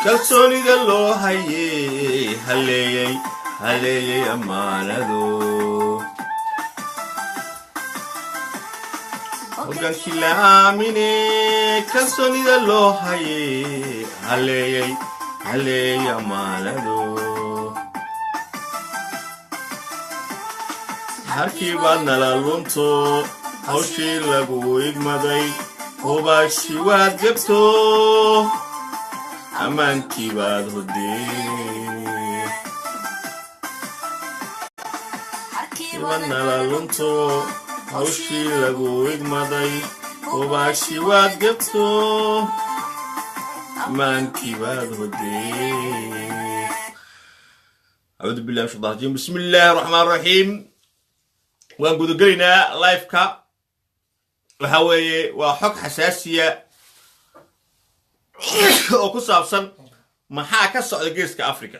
Kalsoonida loo hayey haleeyey, haleeyey ammaanado. Hogaankii la aamine, kalsoonida loo hayey haleeyey, haleeyey ammaanado. Harkii baad nala lunto, hawshii lagu igmaday hubaashi waad gebto, ammaankii baad hodee. Baad nala lunto, hawshii lagu igmaday hubaashi waad gebto, ammaankii baad hodee. Acuudu billahi min shaytaan rajiim. Bismi illaahi raxmaan raxiim. Waan gudagelaynaa liveka. Waxa weeye waa xog xasaasiya oo ku saabsan maxaa ka socda Geeska Africa,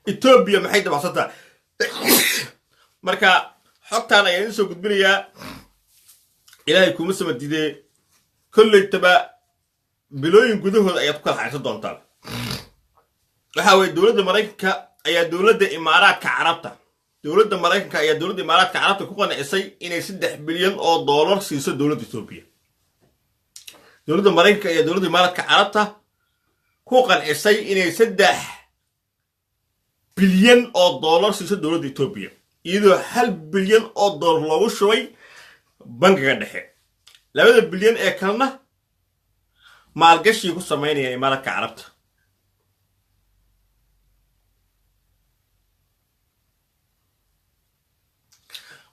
Etoobiya maxay dabacsantaa. Marka xogtaan ayaan idin soo gudbinayaa. Ilaahay kuma sama didee, kolleytaba bilooyin gudahooda ayaad ku kala xariirsan doontaan. Waxa weye dowladda Maraykanka ayaa dowladda Imaaraadka Carabta, dowladda Maraykanka ayaa dowladda Imaaraadka Carabta ku qancisay inay $3 bilyan siiso dowladda Etoobiya. Dowladda Maraykanka ayaa dowladda Imaaraadka Carabta ku qancisay inay $3 bilyan siiso dowladda Etoobiya, iyadoo $1 bilyan loogu shubay bangiga dhexe, 2da bilyan ee kalena maalgashii ku samaynaya Imaaraadka Carabta.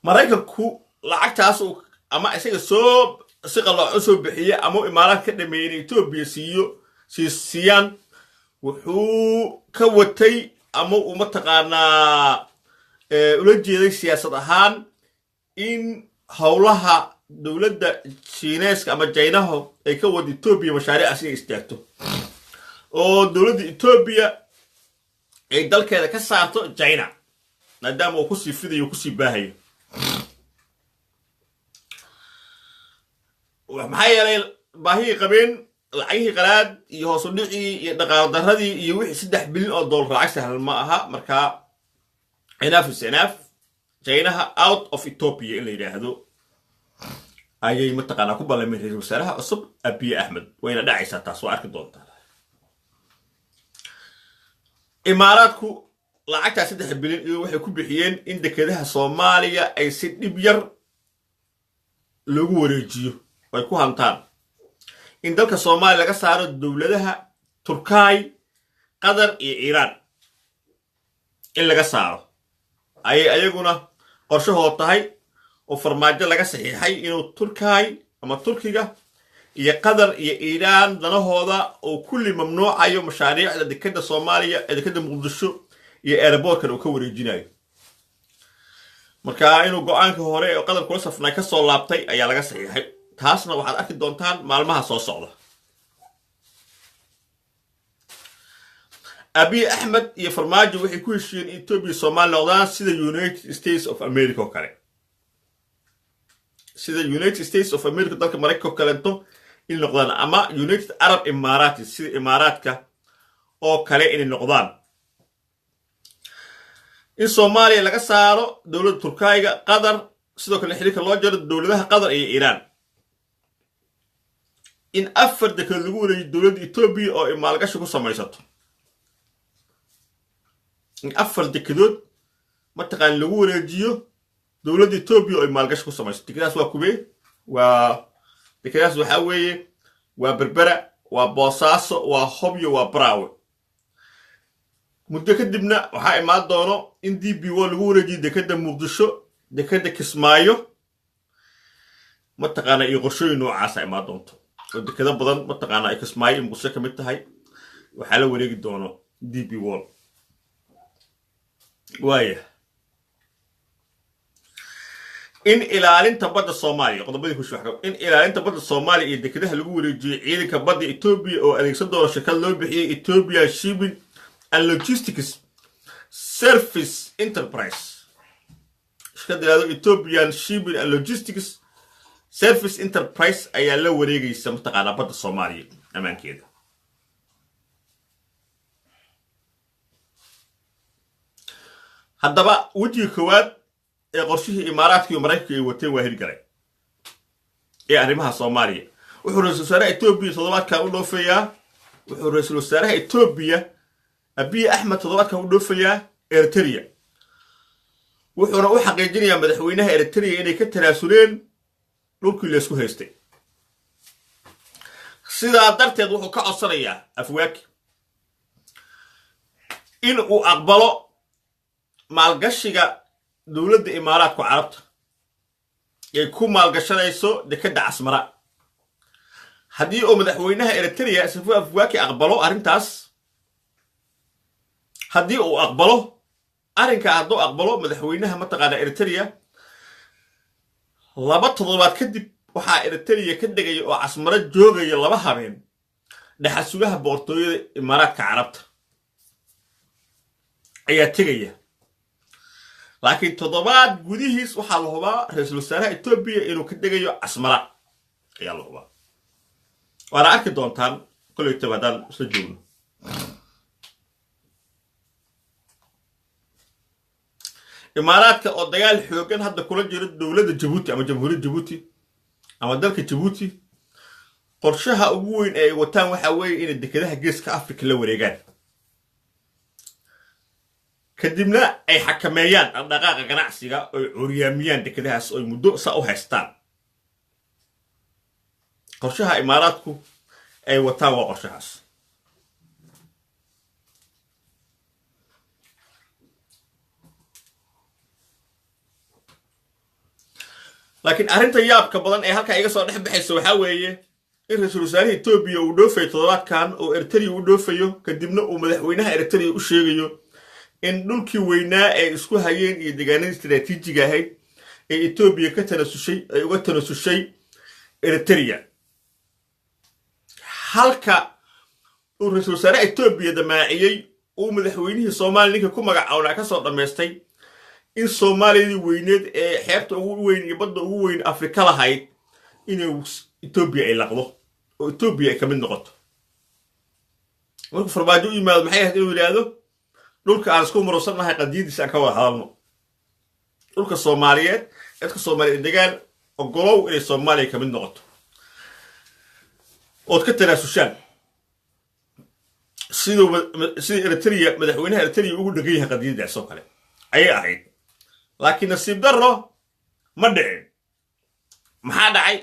Maraykanku lacagtaas uu ama isaga soo si qalooc u soo bixiye ama u Imaaraad ka dhameeyey in Etoobiya siiyo siiyaan, wuxuu ka watay ama uu mataqaanaa ula jeeday siyaasad ahaan in howlaha dowladda Shiineeska ama Jaynaho ay ka wada Etoobiya mashaariicaas inay istaagto oo dowladda Etoobiya ay dalkeeda ka saarto China, maadaama uu kusii fidayo, kusii baahayo. Maxaa yeelay baahihii qabeen lacagihii qalaad iyo hoos u dhicii iyo dhaqaalo darradii iyo wixii, $3 bilyan lacag sahlan ma aha. Markaa enough is enough, Chinaha out of Ethiopia in la yidhaahdo ayay mataqaanaa ku ballameen ra-iisul wasaaraha cusub Abiy Axmed, wayna dhacaysaa taas, waa arki doontaa. Imaaraadku lacagtaa 3 bilyan iyo waxay ku bixiyeen in dekedaha Soomaaliya ay si dhib yar loogu wareejiyo, ay ku hantaan, in dalka Soomaaliya laga saaro dowladaha Turkay, Qatar iyo Iiraan in laga saaro ayay ayaguna qorshahood tahay, oo Farmaajo laga saxiixay inuu Turkay ama Turkiga iyo Qatar iyo Iiraan danahooda oo kulli mamnuucayo mashaariicda dekeda Soomaaliya ee dekeda Muqdisho iyo airportkan uu ka wareejinayo. Marka inuu go-aanka hore ee Qatar kula safnay ka soo laabtay ayaa laga saxiixay, taasna waxaad arki doontaan maalmaha soo socda. Abiy Axmed iyo Farmaajo waxay ku heshiiyeen in Etoobiya Soomaaliya noqdaan sida United States of America oo kale, sida United States of America, dalka Maraykanka oo kaleento inay noqdaan, ama United Arab Imaarati, sida Imaaraadka oo kale inay noqdaan, in Soomaaliya laga saaro dowladda Turkayga, Qatar, sidoo kale xiriirka loo jaro dowladaha Qatar iyo Iiraan, in 4 dekeed lagu wareejiyo dowladda Etoobiya oo ay maalgashi ku samaysato, in 4 dekedood mataqaan lagu wareejiyo dowladda Etoobiya oo ay maalgashi ku samaysato. Dekedaas waa kubee? Waa dekedaas waxaa weeye waa Berbera, waa Boosaaso, waa Hobyo, waa Braawe. Muddo kadibna waxaa imaan doono in DP World lagu wareejiyo dekeda Muqdisho, dekeda Kismaayo mataqaana, iyo qorshooyin noocaasa imaan doonto oo dekado badan mataqaana ay Kismaayo iyo Muqdisho ka mid tahay waxaa la wareegi doono DP World. Waaya in ilaalinta badda Soomaaliya, qodobadii ku in ilaalinta badda Soomaaliya iyo dekedaha lagu wareejiyey ciidanka badda Etoobiya oo adeegsan doona shirkad loo bixiyey Ethiopia Shipping and Logistics Service Enterprise. Shirkadda yidhahdo Ethiopian Shipping and Logistics Service Enterprise ayaa la wareegaysa mataqaanaa badda Soomaaliya ammaankeeda. Haddaba wejiga koowaad ee qorshihii Imaaraadka iyo Maraykanka ay wateen waa hirgalay ee arrimaha Soomaaliya. Wuxuu ra-isul wasaaraha Etoobiya toddobaadkan u dhoofayaa, wuxuu ra-iisul wasaaraha Etoobiya Abiy Axmed toddobaadkan u dhoofayaa Eritrea, wuxuuna u xaqiijinayaa madaxweynaha Eritrea inay ka tanaasuleen dhulkii laysku haystay. Sidaa darteed wuxuu ka codsanayaa Afwaaki in uu aqbalo maalgashiga dowladda Imaaraadku Carabta ay ku maalgashanayso dekedda Casmara. Haddii uu madaxweynaha Eritrea Safo Afwaaki aqbalo arrintaas, haddii uu aqbalo arrinkaa, hadduu aqbalo madaxweynaha mataqaana Eritrea, 2 toddobaad kadib waxaa Eritrea ka degaya oo Casmaro joogaya 2 habeen dhaxal sugaha boqortooyada Imaaraadka Carabta ayaa tegaya. Laakiin toddobaad gudihiis waxaa la hubaa ra-iisul wasaaraha Etoobiya inuu ka degayo Casmara ayaa la hubaa, waana arki doontaan koleytaba haddaan isla joogno. Imaaraadka oo dagaal xoogan hadda kula jiro dowladda Jabuuti ama Jamhuuriyadda Jabuuti ama dalka Jabuuti, qorshaha ugu weyn ee ay wataan waxaa weeye inay dekedaha Geeska Africa la wareegaan, kadibna ay xakameeyaan dhaqdhaqaaqa ganacsiga, oy curyaamiyaan dekedahaas, oy muddo saa u haystaan. Qorshaha Imaaraadku ay wataan waa qorshahaas. Laakiin arrinta yaabka badan ee halkaa iga soo dhex baxaysa waxaa weeye in ra-iisul wasaaraha Etoobiya uu dhoofayo toddobaadkan oo Eritrea u dhoofayo, kadibna uu madaxweynaha Eritrea u sheegayo in dhulkii weynaa ay isku hayeen iyo deegaanadii istaraatiijiga ahayd ee Etoobiya ka tanasushay, ay uga tanasushay Eritrea, halka uu ra-iisul wasaaraha Etoobiya damaaciyey uu madaxweynihii Soomaaliya ninka ku magacawnaa ka soo dhammaystay in Soomaaliyadii weyneed ee xeebta ugu weyn iyo badda ugu weyn Afrika lahayd inay Etoobiya ay laqdo oo Etoobiya ay ka mid noqoto. Markuu Farmaajo u yimaado, maxay ahayd inuu yidhaahdo? Dhulka aan isku murugsannahay qadiyadiisa aan ka wada hadalno, dhulka Soomaaliyeed, dadka Soomaaliyeed degaan ogolow inay Soomaaliya ka mid noqoto ood ka tanaasushaan, siduu sidii Eritrea, madaxweynaha Eritrea ugu dhegan yahay qadiyadaas oo kale ayay ahayd. Laakiin nasiib darro ma dhicin. Maxaa dhacay?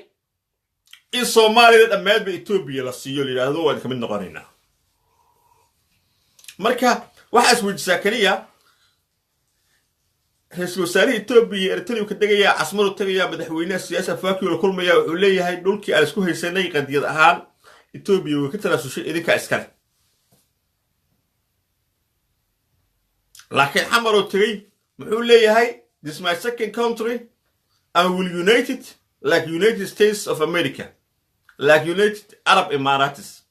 In Soomaaliyada dhammaadba Etoobiya la siiyo, la yidhaahdo waan ka mid noqonaynaa. Marka waxaa isweydiisaa keliya, ra-iisul wasaarihii Etoobiya iyo Eritrea ka tegayaa, Casmaru tegayaa, madaxweynaha Siyaasi Afwaaki la kulmaya, wuxuu leeyahay dhulkii aan isku haysanay qadiyad ahaan Etoobiya way ka tanaasushay, idinkaa iskale. Laakiin Xamaroo tegey muxuu leeyahay? "This my second country and will united like United States of America, like United Arab Emirates."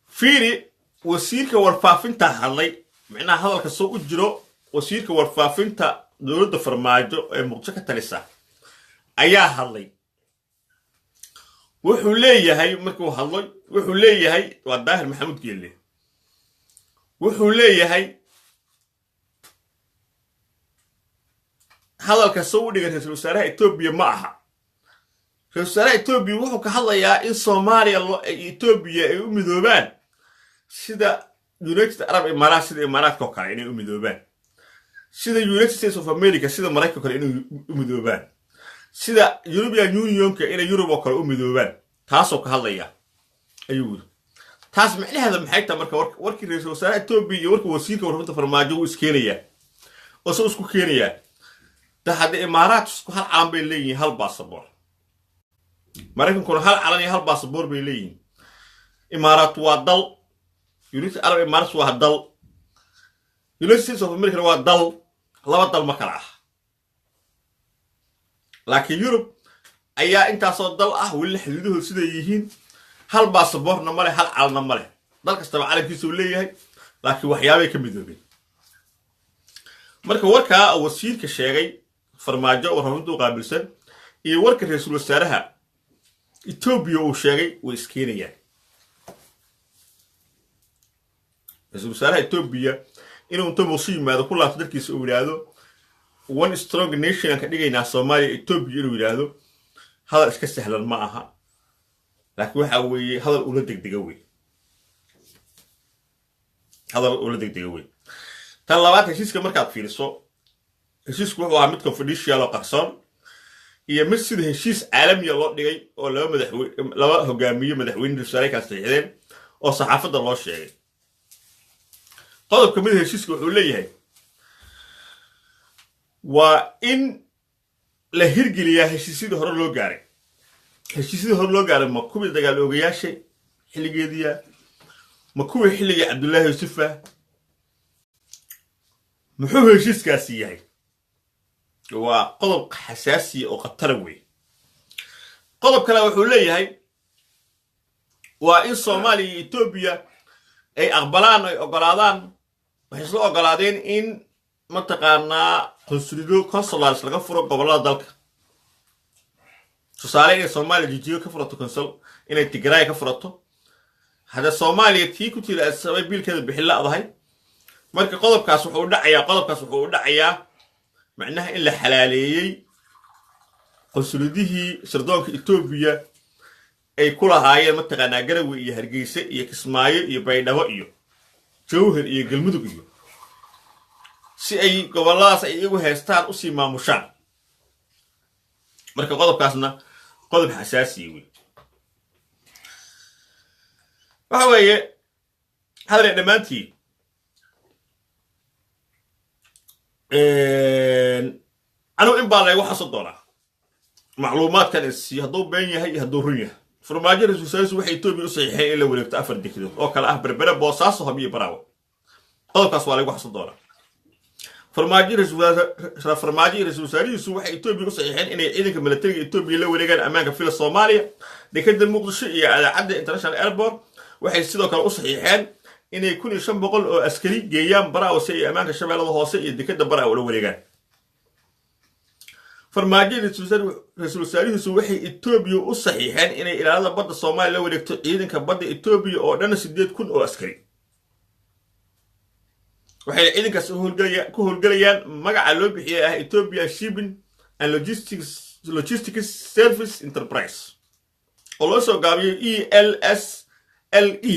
Fiiri, wasiirka warfaafinta hadlay, micnaha hadalka soo u jiro, wasiirka warfaafinta dowladda Farmaajo ee Muqdisho ka talisa ayaa hadlay. Wuxuu leeyahay, markuu hadlay wuxuu leeyahay, waa Daahir Maxamuud Geelle, wuxuu leeyahay hadalka soo u dhigan ra-iisul wasaaraha Etoobiya ma aha. Ra-isul wasaaraha Etoobiya wuxuu ka hadlayaa in Soomaaliya Etoobiya ay u midoobaan sida United Arab Imaaraat, sida Imaaraadka oo kale inay u midoobaan, sida United States of America, sida Maraykanka kale inay u midoobaan, sida European Unionka, inay Yurub oo kale u midoobaan, taasoo ka hadlaya ayuu yiri. Taas micnaheeda maxay tahay? Marka warkii ra-iisul wasaaraha Etoobiya iyo warkii wasiirka warfinta Farmaajo wuu iskeenayaa oo se isku keenayaa. Da haddii Imaaraat isku hal calan bay leeyihiin, hal baasaboor, Maraykankuna hal calan iyo hal baasaboor bay leeyihiin. Imaaraat waa dal, United Arab Emirates waa dal, United States of America waa dal, laba dal ma kala ah. Laakiin Yurub ayaa intaasoo dal ah, weli xuduudahoodu siday yihiin, hal baasaboorna ma leh, hal calanna ma leh, dal kastaba calankiisa uu leeyahay, laakiin waxyaabay ka midoobeen. Marka warkaa wasiirka sheegay Farmaajo warfaafinta u qaabilsan iyo warka ra-iisul wasaaraha Etoobiya uu sheegay way iskeenayaan. Ra-iisul wasaaraha Etoobiya inuu inta Muqdisho yimaado, ku laabto dalkiisa, uu yidhaahdo "one strong nation aan ka dhigaynaa Soomaaliya Etoobiya", inuu yidhaahdo hadal iska sahlan ma aha, laakiin waxa weeye hadal ula degdega wey, hadal ula degdega wey. Tan labaad, heshiiska markaad fiiriso, heshiisku wuxuu ahaa mid confidential oo qarsoon iyo mid sida heshiis caalamiya loo dhigay oo laba madaxweyne, laba hogaamiye, madaxweyne, wasaare kala saxiixdeen oo saxaafadda loo sheegay. Qodob ka mid heshiiska wuxuu leeyahay waa in la hirgeliyaa heshiisyadii hore loo gaaray. Heshiisyadii hore loo gaaray ma kuwii dagaal oogayaashay xilligeediya, ma kuwii xilligii Cabdullaahi Yuusufa? Muxuu heshiiskaasi yahay? Waa qodob xasaasiya oo khatara wey. Qodob kale wuxuu leeyahay waa in Soomaaliya iyo Etoobiya ay aqbalaan, ay ogolaadaan, waxay isla ogolaadeen in mataqaanaa qonsulido, consulars, laga furo gobollada dalka. Tusaale, inay Soomaaliya Jijigo ka furato consul, inay Tigraay ka furato. Hadda Soomaaliya tii ku tiri Sabay biilkeeda bixin la'dahay. Marka qodobkaas wuxuu u dhacayaa macnaha in la xalaaleeyey qonsulidihii sirdoonka Etoobiya ay ku lahaayeen mataqaanaa Garawe iyo Hargeysa iyo Kismaayo iyo Baydhabo iyo Jowhar iyo Galmudug, iyo si ay gobolladaas ay iyagu haystaan usii maamushaan. Marka qodobkaasna qodob xasaasiya wey. Waxa weeye hadale dhammaantii, anigu in baa laygu xasan doonaa macluumaadkan isiiyo, hadduu been yahay iyo hadduu run yahay. Farmaajo, ra-isul wasaarihiisu waxay Etoobiya u saxiixeen in la wareegto afar dekedood oo kale ah Berbere, Boosaaso, Hobyo, Baraawo. Qodobkaas waa laygu xasan doonaa. Farmaajo iyo ra-isul wasaarihiisu waxay Etoobiya u saxiixeen inay ciidanka milatariga Etoobiya la wareegaan ammaanka Villa Soomaaliya, dekeda Muqdisho iyo Adaacadda International Airport. Waxay sidoo kale u saxiixeen inay 1500 oo askari geeyaan Baraawo si ay ammaanka Shabeellada Hoose iyo dekeda Baraawo la wareegaan. Farmaajo, ra-iisul wasaarihiisu waxay Etoobiya u saxiixeen inay ilaalada badda Soomaaliya la wareegto ciidanka badda Etoobiya oo dhan 8000 oo askari. Waxayna ciidankaas ku howlgelayaan magaca loo bixiyay ah Ethiopia Shipping and Logistics Service Enterprise, oo loo soo gaabiyo ELSLE.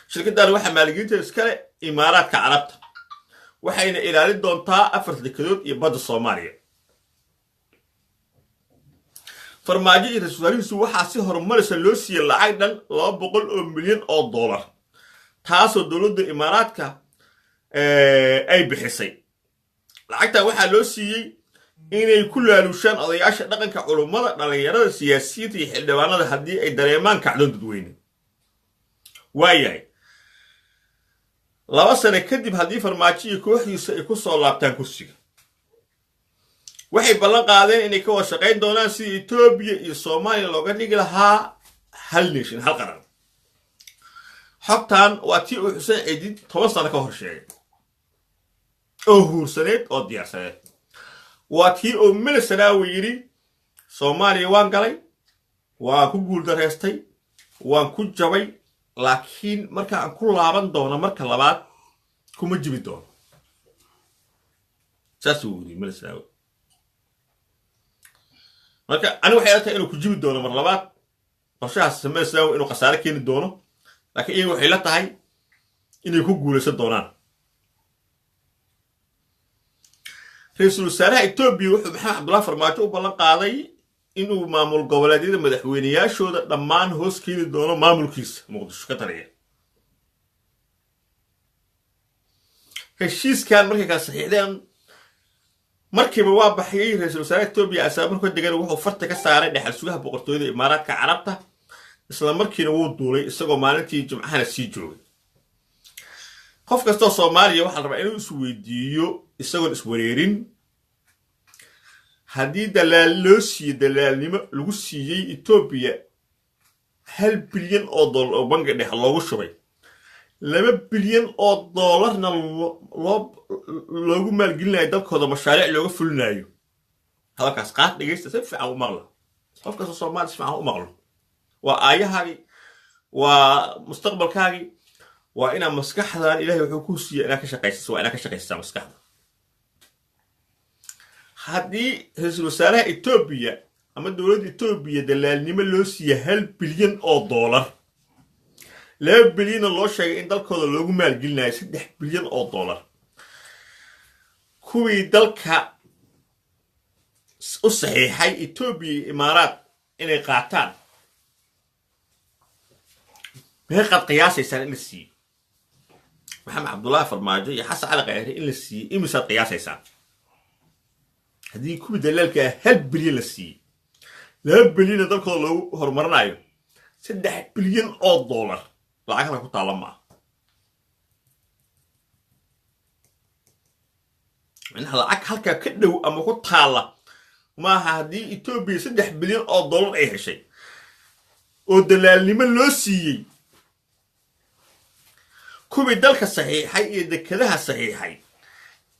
Shirkaddan waxaa maaligelinta iskale Imaaraadka Carabta, waxayna ilaalin doontaa afar dekedood iyo badda Soomaaliya. Farmaajo iyo ra-isul wasaarihiisu waxaa si horumaraysa loo siiyey lacag dhan $200 milyan, taasoo dowladda Imaaraadka ay bixisay. Lacagtan waxaa loo siiyey inay ku laalushaan odayaasha dhaqanka, culummada, dhalinyarada, siyaasiyiinta iyo xildhibaanada haddii ay dareemaan kacdoon dadweyne. Waayahay, 2 sano kadib haddii Farmaajo iyo kooxdiisa ay ku soo laabtaan kursiga, waxay ballan qaadeen inay ka wada shaqayn doonaan sidii Etoobiya iyo Soomaaliya looga dhigi lahaa hal nation, hal qaran. Xogtan waa tii uu Xuseen Ciidid 10 sano ka hor sheegay oo huursaneed oo diyaarsaneed. Waa tii uu Mele yidhi Soomaaliya waan galay, waan ku guuldareystay, waan ku jabay, laakiin marka aan ku laaban doono marka labaad kuma jibi doono. Saasuu yidhi Mele Sanaawi. Marka anigu waxay ila tahay inuu ku jibi doono mar labaad qorshahaas Mele Sanaawi, inuu khasaare keeni doono, laakiin iyaga waxay la tahay inay ku guulaysan doonaan. Ra-iisul wasaaraha Etoobiya wuxuu Maxamed Cabdullahi Farmaajo u ballan qaaday inuu maamul goboleedyada madaxweyneyaashooda dhammaan hoos keeni doono maamulkiisa Muqdisho ka taliya. Heshiiskan markay kala saxiixdeen markiiba waa baxyay ra-iisul wasaaraha Etoobiya. Asaabur ka degan wuxuu farta ka saaray dhexal sugaha boqortooyada Imaaraadka Carabta, isla markiina wuu duulay isagoo maalintii Jimcahana sii joogay. Qof kastoo Soomaaliya waxaa la rabaa inuu isweydiiyo isagoon iswareerin: haddii dalaal loo siiyey, dalaalnimo lagu siiyey Etoobiya $1 bilyan oo bangi dhexe loogu shubay, $2 bilyan na loogu maalgelinayo dalkooda, mashaariic looga fulinayo. Hadalkaas qaad, dhegeysta, si fiican u maqla. Qof kastoo Soomaaliya si fiican u maqlo. Waa aayahaagii, waa mustaqbalkaagii, Waa inaa maskaxdan Ilahay wuxuu ku siiya inaad ka shaqaysiso, waa inaad ka shaqaysisaa maskaxda. Haddii ra-iisul wasaaraha Etoobiya ama dowladda Etoobiya dalaalnimo loo siiya $1 bilyan, 2 bilyanna loo sheegay in dalkooda loogu maalgelinayo, $3 bilyan, kuwii dalka u saxiixay Etoobiya iyo Imaaraad inay qaataan, meeqaad qiyaasaysaan in la siiyey Maxamed Cabdullaahi Farmaajo iyo Xasan Cali Khayre? In la siiyey imisaad qiyaasaysaan haddii kuwii dalaalka ah 1 bilyan la siiyey, 2 bilyanna dalkooda loogu horumarinayo? $3 bilyan lacag halka ku taalla maaha. Micnaha lacag halkaa ka dhow ama ku taalla maaha. Haddii Etoobiya $3 bilyan ay heshay oo dalaalnimo loo siiyey, kuwii dalka saxiixay iyo dekadaha saxiixay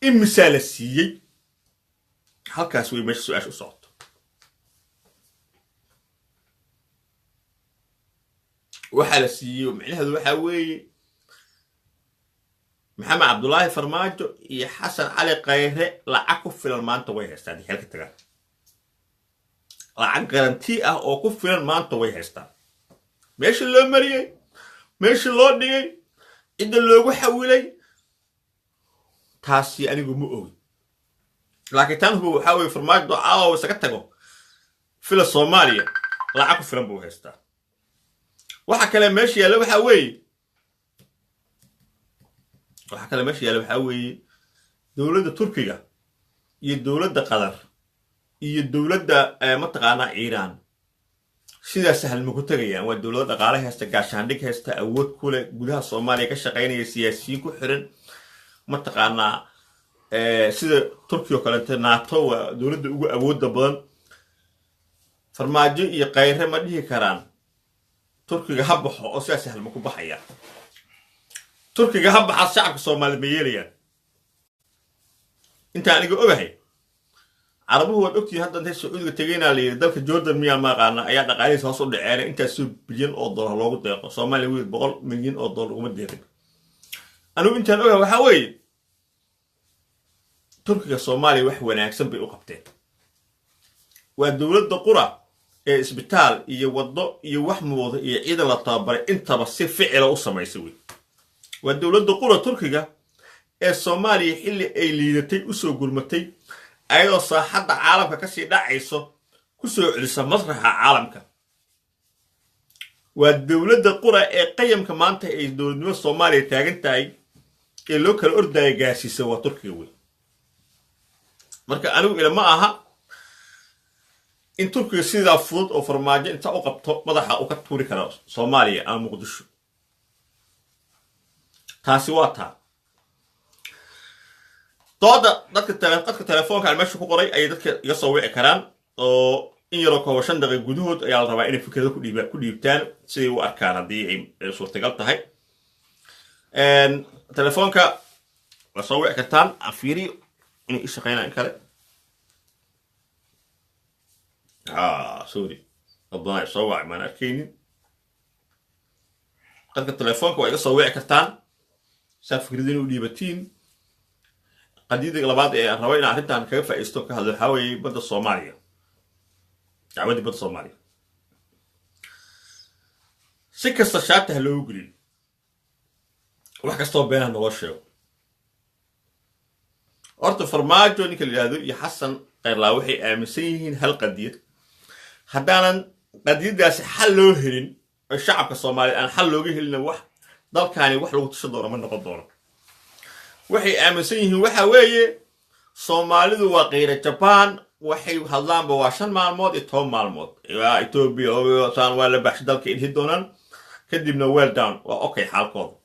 imisaa la siiyey? Halkaas way meesha su-aasha u socoto. Waxaa la siiyey micnaheedu waxaa weeye Maxamed Cabdullaahi Farmaajo iyo Xasan Cali Khayre lacag ku filan maanta way haystaan. Haddii xelka tagaan, lacag guarantee ah oo ku filan maanta way haystaan. Meeshii loo mariyey, meeshii loo dhigay, cidda loogu xawilay, taasi anigu ma ogi, laakiin tan huba waxaa weye Farmaajo caawa isaga tago fila Soomaaliya lacag ku filan buu haystaa. Waxa kale meesha yaalla waxaa weeye, waxa kale meesha yaalla waxaa weeye dowladda Turkiga iyo dowladda Qatar iyo dowladda mataqaanaa Iiraan sidaa sahal ma ku tegayaan? Waa dowlado dhaqaale haysta, gaashaandhig haysta, awood ku leh gudaha Soomaaliya ka shaqaynaya, siyaasiyiin ku xiran mataqaanaa, sida Turkiya oo kaleeto. NATO waa dowladda ugu awoodda badan. Farmaajo iyo Khayre ma dhihi karaan Turkiga ha baxo oo sidaa sahal ma ku baxaya? Turkiga ha baxaas shacabka Soomaaliya ma yeelayaan? Intaan aniga ogahay, Carabuhu waad ogtihiin, hadda intay Sacuudiga tegeyna la yidhi dalka Jordan miyaa maaqaana ayaa dhaqaalihiisa hoos u dhaceena, intaasoo bilyan oo dollar loogu deeqo. Soomaaliya wiil $100 milyan uguma deeqin. Anigu intaan ogahay waxaa weeye Turkiga Soomaaliya wax wanaagsan bay u qabteen. Waa dowladda qura ee isbitaal iyo waddo iyo wax muuqda iyo ciidan la tababaray intaba si ficila u samaysay wey. Waa dowladda qura Turkiga ee Soomaaliya xilli ay liidatay usoo gurmatay, ayadoo saaxadda caalamka kasii dhacayso ku soo celisa masraxa caalamka. Waa dowladda qura ee qayamka maanta ay dowladnimada Soomaaliya taagan tahay ee loo kala ordaya gaarsiisa waa Turkiga wey. Marka anigu ilama aha in Turkiga sidaa fudud oo Farmaajo inta u qabto madaxa uu ka tuuri karo Soomaaliya ama Muqdisho. Taasi waa taa. Dooda dadka qadka telefoonka aan meesha ku qoray ayay dadka iga soo wici karaan, oo in yaroo kooban, 5 daqiiq gudahood ayaa la rabaa inay fikrado ku dhiibtaan siday u arkaan haddii ay suurtagal tahay. Telefoonka waa soo wici kartaan. Aan fiiriyo inay i shaqeynaan in kale. Sorry, dad badan ay soo wacay maan arkaynin. Qadka telefoonka waa iga soo wici kartaan saa fikradin u dhiibatiin. Qadiyada labaad ee aan rabo inaan arrintan kaga faa'iisto ka hadlo waxaa weeye badda Soomaaliya, dacwaddii badda Soomaaliya. Si kasta shaata ha loogu geliyo, wax kastoo beenaha naloo sheego, horta Farmaajo ninka la yidhahdo iyo Xasan Khayrlaa waxay aaminsan yihiin hal qadiyad. Haddaanan qadiyaddaasi xal loo helin oo shacabka Soomaaliyeed aan xal looga helina, wax dalkaani wax lagu tashan doono ma noqon doono. Waxay aaminsan yihiin waxa weeye Soomaalidu waa qiira Jabaan, waxay hadlaanba waa 5 maalmood iyo 10 maalmood. Waa Etoobiya saan waa la baxshay dalka idhi doonaan, kadibna well down, waa okay xaalkooda.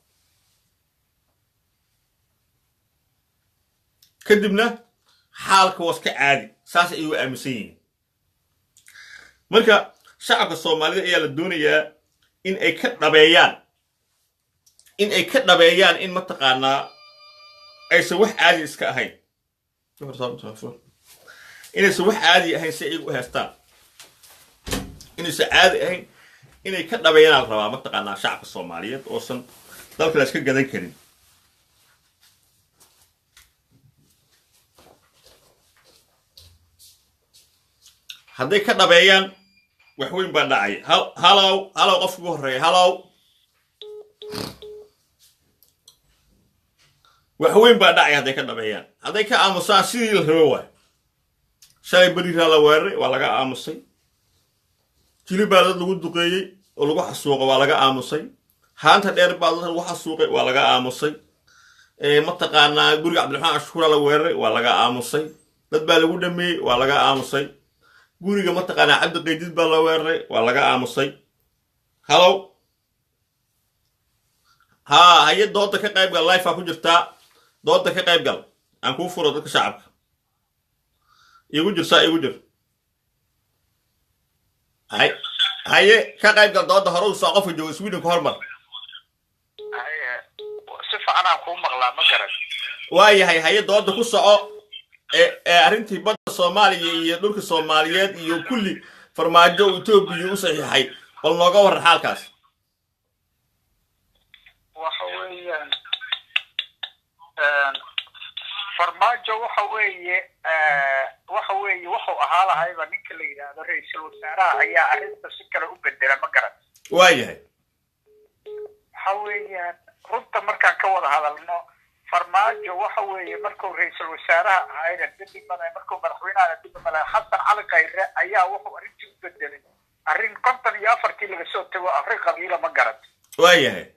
Kadibna xaalka waa iska caadi. Saas ayay u aaminsan yihiin. Marka shacabka Soomaalida ayaa la doonayaa in ay ka dhabeeyaan in mataqaanaa aysan wax caadi iska ahayn, inaysan wax caadi ahayn si ay u haystaan, inaysan caadi ahayn inay ka dhabeeyaan la rabaa mataqaanaa shacabka Soomaaliyeed oosan Dalka la iska gadan karin. Hadday ka dhabeeyaan, wax weyn baa dhacay. Halow, halow, qofka ugu horreeya, halow. Wax weyn baa dhacay hadday ka dhabeeyaan. Hadday ka aamusaan, sidii la rabo waay. Shalay beriraa la weeraray, waa laga aamusay. Jili baa dad lagu duqeeyey oo lagu xasuuqay, waa laga aamusay. Haanta dheer baa dad lagu xasuuqay, waa laga aamusay. Mataqaanaa, guriga Cabdiraxmaan Ashkuura la weeraray, waa laga aamusay. Dad baa lagu dhameeyey, waa laga aamusay. Guriga, mataqaanaa, Cabdi Qaydid baa la weeraray, waa laga aamusay. Halow, haa, haye, dooda ka qayb gal. Live ku jirtaa, dooda ka qayb gal. Aan kuu furo dadka shacabka. Igu jir, saa igu jir. Hay, haye, ka qayb gal dooda. Hore u soo, qofka jooga Sweden ka hormar. Haye, si fiican aan kuu maqlaa, ma garan. Waayahay, haye, dooda ku soco. Ee arrintii badda Soomaaliya iyo dhulka Soomaaliyeed iyo kulli Farmaajo uu Etoobiya u saxiixay, bal nooga warran xaalkaas. Waxa weeyaan, Farmaajo waxa weeye wuxuu ahaa lahayba ninka la yidhaahdo ra-iisul wasaaraha ayaa arrinta si kale u bedela, ma garan. Waayahay. Waxa weeyaan, runta markaan ka wada hadalno, Farmaajo waxa weeye markuu ra-iisul wasaaraha ahayna dembi maleh, markuu madaxweynahana dembi maleh. Xasan Cali Khayre ayaa wuxuu arrintii u bedelay arrin 54-kii laga soo tago, arrin qabiila, ma garan. Waayahay.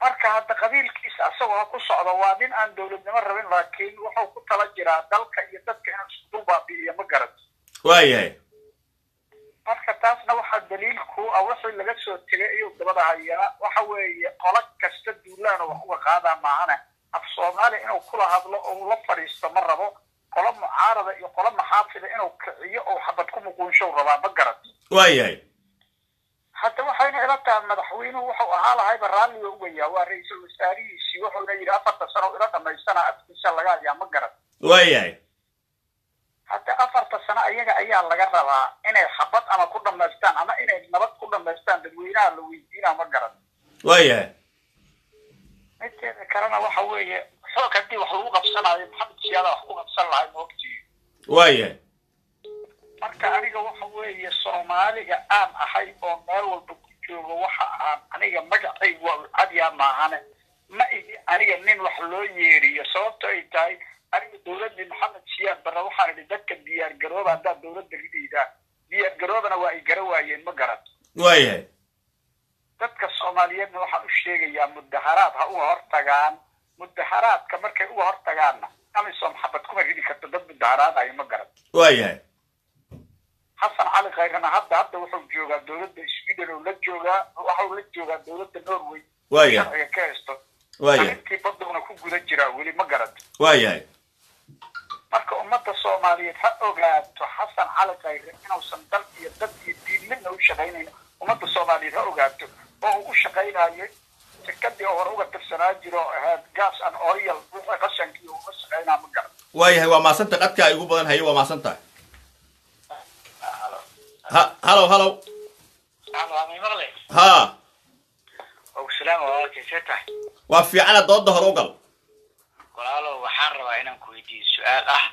Marka hadda qabiilkiisa asagoo ha ku socdo, waa nin aan dowladnimo rabin, laakiin wuxuu ku tala jiraa dalka iyo dadka inuu isku dul baabi'iyo, ma garan. Waayahay. Marka taasna waxaa daliil ku ah wixii laga soo tegay ayuu dabada hayaa. Waxa weeye, qolo kasta duulaano wax uga qaadaa maahane, af Soomaaliya inuu kula hadlo oo uu la fadhiisto ma rabo. Qolo mucaarada iyo qolo maxaafida inuu kiciyo oo xabad ku muquunshow rabaa, ma garan. Waayahay. Hadda waxayna ila tahay madaxweynuhu wuxuu ahaa lahayba raalliga ugayaa, waa ra-iisul wasaarihiisii. Wuxuuna yidhi 4-ta sano ila dhamaystana, afkiisa laga hayaa, ma garan. Waayahay. Hadda 4-ta sano ayaga ayaa laga rabaa inay xabad ama ku dhamaystaan ama inay nabad ku dhamaystaan. Dadweynaha la weydiinaa, ma garan. Waayahay. Midteeda kalena waxa weeye, xoog haddii wax lagu qabsanayo, Maxamed Siyaada wax ku qabsan lahay, maogtii? Waayahay. Marka aniga waxa weeye, Soomaaliga aan ahay oo meel walba ku joogo, waxa aan aniga magacaygu waa cadyaa maahane, ma ihi aniga nin wax loo yeeriyo. Sababto ay tahay, aniga dowladdii Maxamed Siyaad Barre waxaan idhi dadka diyaar garooba haddaad dowladda ridaydaan, diyaar garoobana waa ay gara waayeen, ma garan. Waayahay. Dadka Soomaaliyeedna waxaan u sheegayaa, mudaharaad ha uga hortagaan. Mudaharaadka markay uga hortagaanna, AMISOM xabad kuma ridi karto dad mudaharaadayo, ma garan. Waayahay. Xasan Cali Khayrana hadda wuxuu joogaa dowladda Sweden oo la joogaa, waxau la joogaa dowladda Norway. Waayahay. Sharciga ka haysto. Waayahay. Arrintii badowna ku guda jiraa weli, ma garan. Waayahay. Marka ummadda Soomaaliyeed ha ogaato Xasan Cali Khayre inuusan dal iyo dad iyo diin midna u shaqaynayn. Ummadda Soomaaliyeed ha ogaato oo uu u shaqaynayo shirkadii oo hore uga tirsanaa jiro oo ahayd gas and oil, wixii qashankii uga shaqaynaa, ma garan. Waayahay, waa maasanta. Qadkaa igu badan. Haye, waa maasan tahay. Ha, halow, halow. Maqle. Haa. Salaam, walaalkay, see tahay? Waa fiicana, dooda hore u gal. Walaalo, waxaan rabaa inaan ku weydiiyo su-aal ah.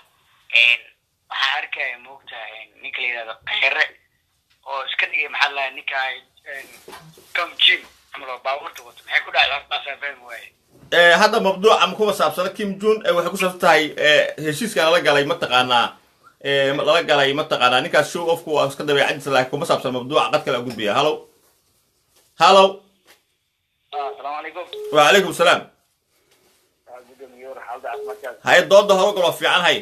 Waxaan arkaya, moogtahay, ninka la yidhahdo Kheyre oo iska dhigay, maxaa lahaa, ninka Tom Jim camal oo baabuurta wato. Maxay ku dhacday horta? Asaa fahmi waaye. Hadda mabduuca ma kuma saabsana Kim Jun. Waxay ku saabsan tahay heshiiskan lala galay, mataqaanaa, lala galay, mataqaanaa, ninkaas show offku waa iska dabeecadiisa, laakiin kuma saabsan mabduuca. Qad kale u gudbaya. Halow, halow. Asalaamu calaykum. Wacalaykum salaam. Gudoomiye, war xaalada caafimaadkaas? Haye, dooda hore gal, waa fiican, hay.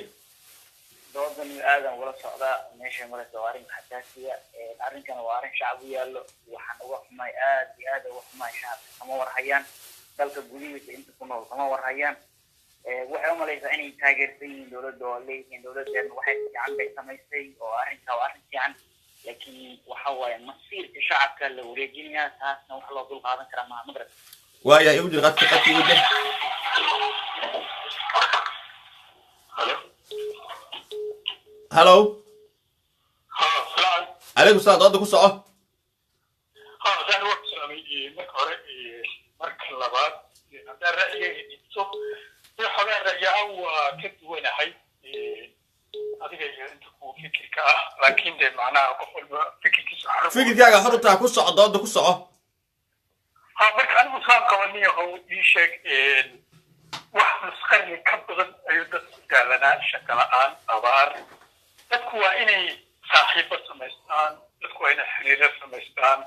Doodan aadan ula socdaa. Meesha maraysa waa arrin xasaasiya. Arrinkana waa arrin shacab u yaallo. Waxaan uga xumay, aad iyo aad uga xumay, shacabka kama warhayaan. Dalka gudihiisa inta ku nool kama warhayaan. Waxay umalaysaa inay taageersan yihiin dowladda oo leeyihiin dowladdeena waxay fiican bay samaysay oo arrinka waa arrin fiican, laakiin waxa waaye masiirka shacabka la wareejinayaa, taasna wax loo dul qaadan karaa maaha, magarat? Waayahay, igu jir qadka, qadka igu jir. Halo. Halow. Ha, salaam. Calaykum salaam, dooda ku soco. Ha, saan waa ku salaamay marka hore, marka Labaad, haddaan ra'yigayga dhiibto, iyo xogaa ra'yahaan waa ka duwanahay adiga iyo inta kuwa fikirka ah, laakiin dee macnaha qof walba fikirkiisa xor. Fikirkaaga xor u taha, ku soco, dooda ku soco. Ha, marka anigu saan qabaniyahow, ii sheeg, wax nus qarni ka badan ayuu dadku daalanaa shaqo la'aan, abaar. Dadku waa inay saaxiibo samaystaan, dadku waa inay xiriiro samaystaan.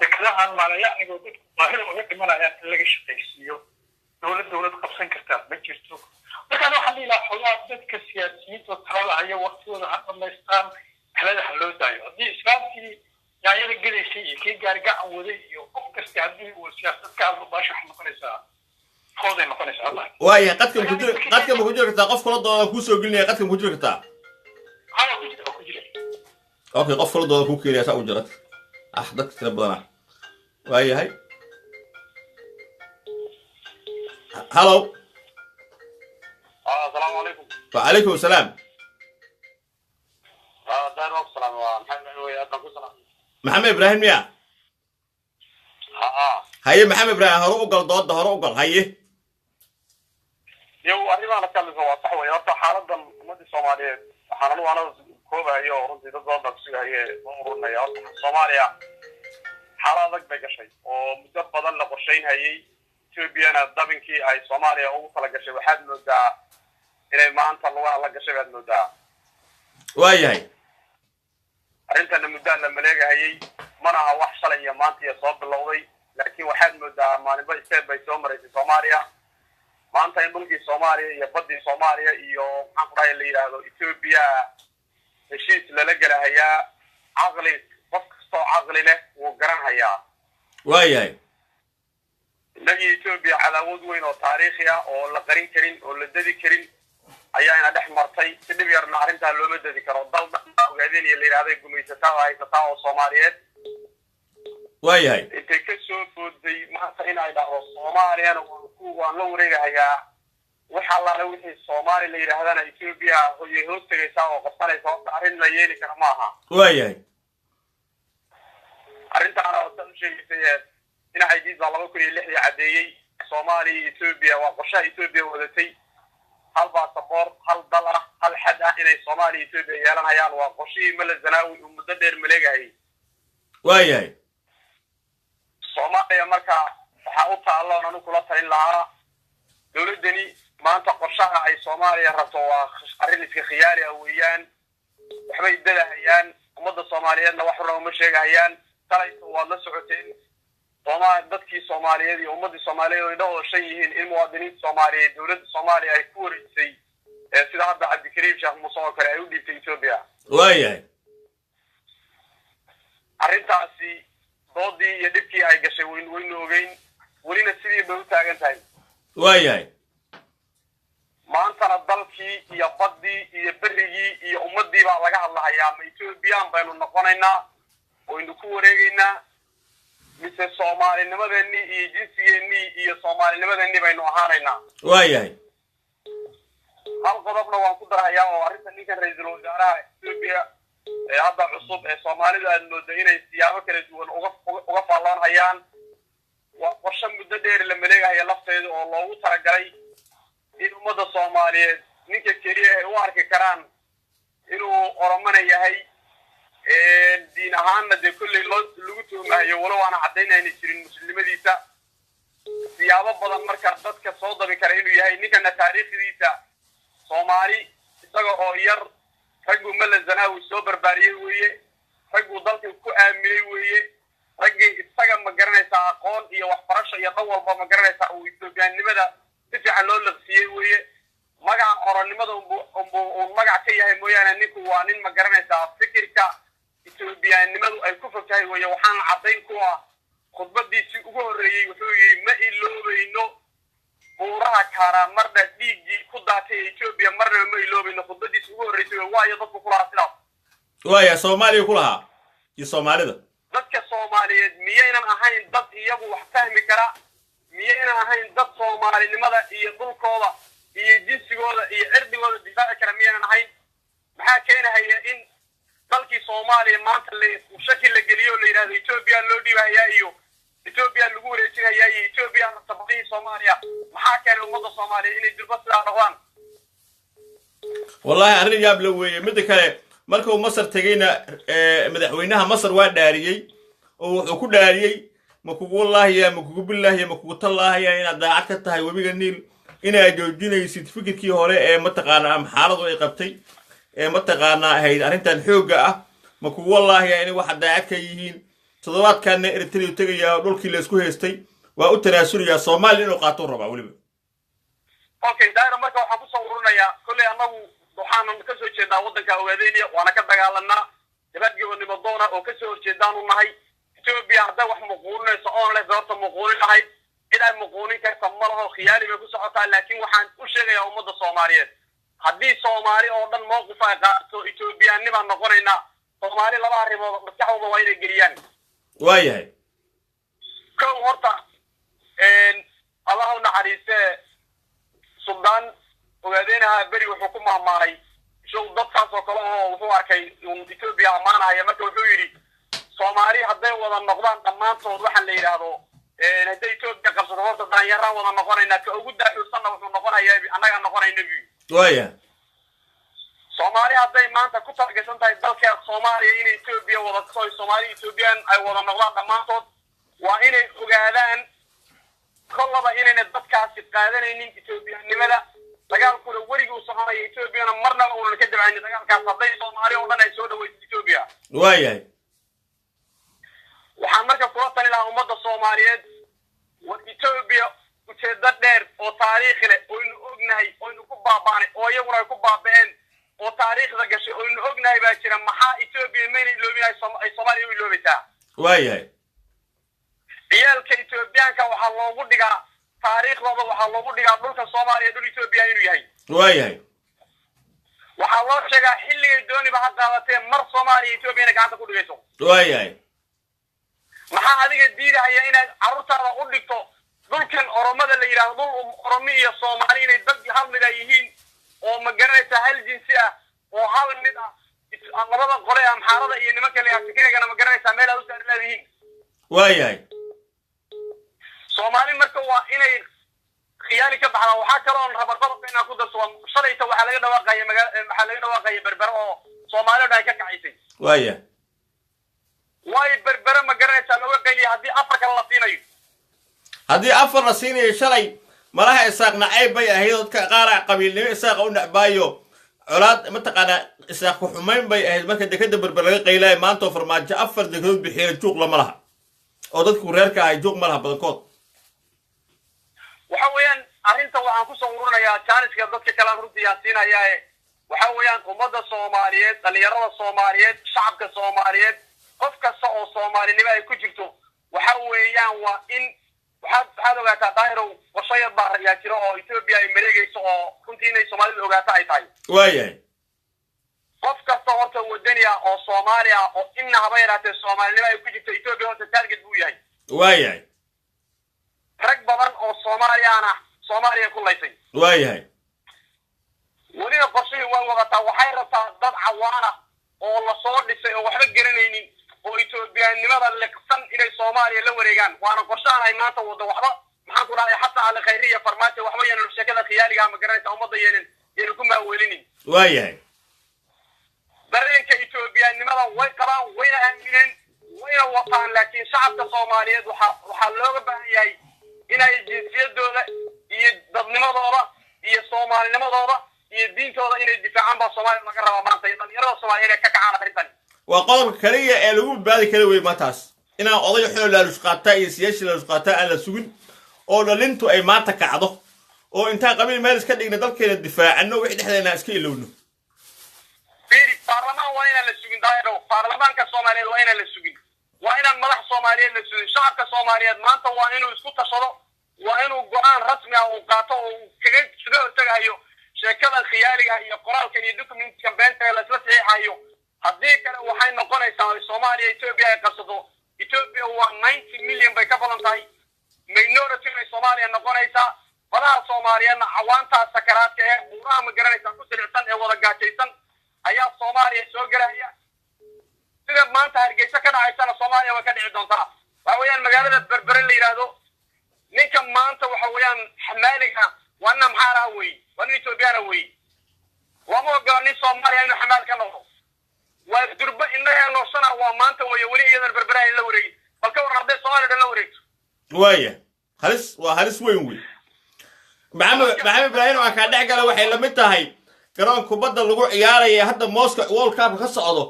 Dekadahan maalayacnigoo dadku baahida uga dhimanayaan in laga shaqaysiiyo, dowlad qabsan kartaa ma jirto. Markaan waxaan dhihi lahaa, xogaa dadka siyaasiyiinta talada haya waqtigooda ha dhamaystaan, talada ha loo daayo. Haddii islaamkii yaanyada gadaysay iyo kii gaari gacan waday iyo qof kasta haddii uu siyaasad ka hadlo, baasha waxay noqonaysaa fooday noqonaysaa Allah. Waayahay, qadka ma ku jiri kartaa? Qof kula dooda kuu soo gelinaya, qadka ma ku jiri kartaa? Ha, waa ku jira, waa ku jira. Okay, qof kula dooda kuu keenaya, saa u jira. Ah, dadka tira badana. Waayahay, hallo. Asalaamu calaykum. Wacalaykum asalaam. Daar waa ku salaam, waa Maxamed wey, aad baan ku salaam. Maxamed Ibraahim miya? Haa. Haye Maxamed Ibraahim, hore u gal dooda, hore u gal, haye. Yow, arrimahan ka hadlaysa waa sax wey. Horta xaaladan ummadii Soomaaliyeed waxaan anigu anada koobahayo oo runtii dad badan baa kusugahaye soo ururinaya. Horta Soomaaliya xaalad adag bay gashay oo muddo badan la qorshaynhayay. Etoobiyana dabinkii ay Soomaaliya ugu tala gashay waxaad moodaa inay maanta lugaha la gashay baad moodaa. Waayahay. Arrintana muddaa la maleegahayay, mana aha wax shalay iyo maanta iyo soo bilowday, laakiin waxaad moodaa maalinba step bay soo maraysay Soomaaliya. Maanta in dhulkii Soomaaliya iyo baddii Soomaaliya iyo maxaan ku dhahay la yidhaahdo Etoobiya heshiis lala gelahayaa, caqli qof kastoo caqli leh wuu garanhayaa. Waayahay. Innagii Etoobiya cadaawad weyn oo taariikhi ah oo la qarin karin oo la dedi karin ayaa ina dhex martay. Si dhib yarna arrintaa looma dedi karo. Dal ogaadeen la yidhahday gumaysataa oo haysataa oo Soomaaliyeed. Waayahay. Intay ka soo booday maanta in ay dhahdo Soomaaliyana waan la wareegahayaa, wax allaale wixii Soomaali la yidhaahdana Etoobiya hoyay hoos tegaysaa oo qabsanaysa, horta arrin la yeeli kara maaha. Waayahay. Arrintaana oo u sheegaysay dhinaca baa 2006dii caddeeyey Soomaaliya iyo Etoobiya waa qorshaha Etoobiya wadatay, hal baasaboor, hal dal ah, hal xad ah inay Soomaaliya iyo Etoobiya yeelanayaan. Waa qorshihii Mala Zanaawi uu muddo dheer maleegahayay. Waayahay. Soomaaliya marka waxaa u taalloon anu kula talin lahaa, dowladdani maanta qorshaha ay Soomaaliya rabto waa arrin iska khiyaali ah weeyaan. Waxbay dadahayaan, ummadda Soomaaliyeedna wax runa uma sheegahayaan. Shalayto waad la socoteen dadkii Soomaaliyeed iyo ummaddii Soomaaliyeed oo indhahooda shan yihiin in muwaadiniinta Soomaaliyeed dowladda Soomaaliya ay ku wareejisay, sida hadda Cabdikariim Sheekh Muuse oo kale ay u dhiibtay Etoobiya. Waayahay. Arrintaasi doodii iyo dhibkii ay gashay waynu ogeyn, welina sidii bay u taagan tahay. Waayahay. Maantana dalkii iyo baddii iyo berrigii iyo ummaddii baa laga hadlahayaa. Ma Etoobiyaan baynu noqonaynaa waynu ku wareegaynaa, mise soomaalinimadeennii iyo jinsigeennii iyo soomaalinimadeennii baynu ahaanaynaa? Waayahay. Hal qodobna waan ku darhayaa oo arrinta ninkan ra-iisul wasaaraha Etoobiya ee hadda cusub ee Soomaalidu aad moodo inay siyaabo kala duwan uga faalloonhayaan, waa qorshe muddo dheer la maleegahaya lafteeda oo loogu talagalay in ummadda Soomaaliyeed ninka keliya ay u arki karaan inuu Oromana yahay, diin ahaanna dee kolley loo lagu tuhmahayo, walow aana caddaynayna jirin muslimnimadiisa, siyaabo badan marka dadka soo dabi kara inuu yahay ninkana. Taariikhdiisa Soomaali isaga oo yar ragguu Mala Zanaawi soo barbaariyey weeye, ragguu dalka ku aaminay weeye, raggii isaga ma garanaysaa aqoon iyo waxbarasho iyo dhan walba ma garanaysaa uu Etoobiyaannimada si fiican loo laqsiiyey weeye. Magaca Oronimada unbu uun magac ka yahay mooyaane, ninku waa nin ma garanaysaa fikirka Etoobiyaannimadu ay ku fog tahay weeye. Waxaana caddayn ku ah khudbadiisii ugu horreeyey wuxuu yidhi: "Ma iloobayno buuraha Kaaraamardha dhiiggii ku daatay ee Etoobiya, marnaba ma iloobayno." Khudbadiisii ugu horreysay wey, waayo dadku ku lahaa sidaas. Waaya, Soomaaliya ku lahaa iyo Soomaalida. Dadka Soomaaliyeed miyaynan ahayn dad iyagu wax fahmi kara? Miyaynan ahayn dad soomaalinimada iyo dhulkooda iyo jinsigooda iyo cirdigooda difaaci kara? Miyaynan ahayn? Maxaa keenahaya in dalkii Soomaaliya maanta la shaki la geliyo oo la yidhahdo Etoobiya loo dhiibahayaa iyo Etoobiya lagu wareejinayaa iyo Etoobiya tabaqihii Soomaaliya. Maxaa keenay ummadda Soomaaliya inay durba sidaa noqdaan? Wallaahi arrin yaab la weeye. Midda kale, markuu Masar tegeyna, madaxweynaha Masar waa dhaariyey oo wuxuu ku dhaariyey: ma kugu wallaahiya, ma kugu billaahiya, ma kugu tallaahiya inaad daacad ka tahay webiga Niil, inaad joojinaysid fikirkii hore ee mataqaanaa amxaaradu ay qabtay ee mataqaanaa ahayd arrintan xoogga ah, ma kugu wallaahiya inay waxa daacad ka yihiin. Toddobaadkanna Eritrea tegayaa oo dhulkii laysku haystay waa u tanaasulayaa, Soomaaliya inuu qaatou rabaa weliba. Okay Dairo, marka waxaan kusoo ururinayaa, kolley annagu waxaanan kasoo jeednaa waddanka Ogaadeyniya, waana ka dagaalanaa jabaad gobonimo doona oo kasoo horjeedaanu nahay. Etoobiya hadday wax muquuninayso oon leh sababta muquunin lahayd, cid ay muquunin karta ma laho, khiyaali bay ku socotaa. Laakiin waxaan u sheegayaa ummadda Soomaaliyeed, haddii Soomaali oo dhan mowqif ay qaadato Etoobiyaannibaan noqonaynaa. Soomaali laba arrimood maskaxdooda waa inay geliyaan. Waayahay. Kow, horta Allah u naxariistee, Suldaan Ogaadeynaha beri wuxuu ku mahmaahay show dadkaas oo kale oo wuxuu arkay un Etoobiya ammaanaya. Marka wuxuu yidhi, Soomaali hadday wada noqdaan dhammaantood, waxaan la yidhaahdo hadday Etoobiya qabsato, horta daanyaraan wada noqonaynaa, ka ugu daaxuursanna wuxuu noqonayaa annagaa noqonayna buyi. Soomaali hadday maanta ku talagashan tahay dalka Soomaaliya inay Etoobiya wadato, Soomaali Ethoobiyan ay wada noqdaan dhammaantood, waa inay ogaadaan kollaba inayna dadkaasi qaadanaynin Etoobiyanimada, dagaalkuna weligii u soconaya, Etoobiyana marnaba uunan ka dabcaynin dagaalkaas hadday Soomaali oo dhan ay soo dhaweyso Etoobiya. Waxaan marka kula tali lahaa ummadda Soomaaliyeed, war Etoobiya ujeedo dheer oo taariikhi leh oynu ognahay, oynu ku baaba'nay oo iyaguna ay ku baaba'een oo taariikhda gashay oynu ognahay baa jira. Maxaa Etoobiya mayna iloobin ay Soomaaliya u iloobaysaa? Ciyaalka Etoobiyaanka waxaa loogu dhigaa taariikhdooda, waxaa loogu dhigaa dhulka Soomaaliya dhul Etoobiya inuu yahay. Waxaa loo sheegaa xilligay dooniba ha qaadatee mar Soomaaliya Etoobiya inay gacanta ku dhigayso. Maxaa adiga diidahaya inaad carruurtaada u dhigto dhulkan Oromada la yidhaahdo, dhul Oromi iyo Soomaali inay dad hal mid ay yihiin oo ma garanaysaa, hal jinsi ah oo hal mid ah, labada qole ee Amxaarada iyo nimanka la yidhahdo Tigreegana, ma garanaysaa, meel aad u saari leedihiin? Soomaali marka waa inay khiyaali ka baxdaan. Waxaa kaloon raba qodobka inaan ku darso, waa shalayta waxaa laga dhawaaqaya magaa, waxaa laga dhawaaqaya Berbere oo Soomaali o dhan ay ka kacaysay. Waayo Berbere, ma garanaysaa, looga qayliya haddii afar kale la siinayo? Haddii afar la siinayo, shalay malaha Isaaq nacayb bay ahayd, dadka qaara qabiilnimo Isaaqa u necbaayo, colaad mataqaanaa Isaaq ku xumayn bay ahayd. Marka dekeda Berber laga qaylaayo, maantoo Farmaajo afar dekedood bixiyeen, juuq lama laha oo dadku reerka ahay juuq ma laha badankood. Waxa weeyaan arrinta waxaan kusoo ururinayaa, jaaniska dadka kale aan runtii aan siinayaae, waxa weeyaan ummadda Soomaaliyeed, dhalinyarada Soomaaliyeed, shacabka Soomaaliyeed, qof kasta oo Soomaalinimo ay ku jirto, waxa weeyaan waa in waxaad ogaataa Daahirow, qorsho yar baa yaa jiro oo Etoobiya ay mareegayso oo runtii inay Soomaalidu ogaato ay tahay. Qof kasta horta wadani ah oo Soomaali ah oo inna haba yaraatee Soomaalinimo ay ku jirto, Etoobiya horta target buu yahay. Rag badan oo Soomaaliyaana Soomaaliya ku laysay. Weliba qorshihii way wadataa, waxay rabtaa dad cawaana oo lasoo dhisay oo waxba garanaynin oo Etoobiyaannimada liqsan inay Soomaaliya la wareegaan, waana qorshahan ay maanta wado. Waxba maxaan ku dhahay, xataa Ali Khayri iyo Farmaajo waxba yaanan sheekada khiyaaliga, ma garanaysa, ummadda yeenan ku maaweelinin. Dareenka Etoobiyaannimada way qabaan, wayna aamineen, wayna wataan, laakiin shacabka Soomaaliyeed waxaa looga baahan yahay inay jinsiyadooda iyo dadnimadooda iyo Soomaalinimadooda iyo diintooda inay difaacaan baa Soomaaliya laga rabaa maanta, iyo dhalinyarada Soomaaliya inay ka kacaan arrintan. Waa qodobka kaliya ee lagu badbaadi kara wey maantaas, inaan oday xoo laalush qaataa iyo siyaasi laalush qaataa aan la sugin oo dhalintu ay maanta kacdo oo intaan qabiil meel iska dhigna dalkeena difaacano, wixii dhexdeena iska ilowno. Fiiri, baarlamaan waa inaan la sugin Daairow, baarlamaanka Soomaaliyeed waa inaan la sugin, waa inaan madax Soomaaliyeed la sugin. Shacabka Soomaaliyeed maanta waa inuu isku tashado, waa inuu go-aan rasmi ah uu qaato oo uu kaga hortagayo sheekadan khiyaaliga iyo qoraalkan iyo documentkan beenta ee laisla saxiixayo. Haddii kale waxay noqonaysaa Soomaaliya Etoobiya ay qabsato. Etoobiya waa 90 million bay ka badan tahay, minority bay Soomaaliya noqonaysaa. Badaha Soomaaliyeedna cawaantaa sakaraadka ee buuraha, ma garanaysaa, ku silicsan ee wada gaajaysan ayaa Soomaaliya soo gelaya. Sida maanta Hargeysa ka dhacaysana Soomaaliya way ka dhici doontaa. Waxa weeyaan magaalada Berbere la yidhaahdo, ninka maanta waxa weeyaan xamaaliga waa nin Amxaara wey, waa nin Ethoobiyaana wey. Lama ogola nin Soomaaliya inuu xamaal ka noqdo. Waa durba indhaheenoo sana waa maanta weeye, weli iyadan Berbere aan la wareegin. Bal ka warran hadday Soomaaliya dhan la wareegto? Waaya, halis waa halis weyn wey. Maxamed Ibraahim, waa kaa dhex gala. Waxay la mid tahay garoon kubadda lagu ciyaaraya hadda Moscow World Cupka ka socdo,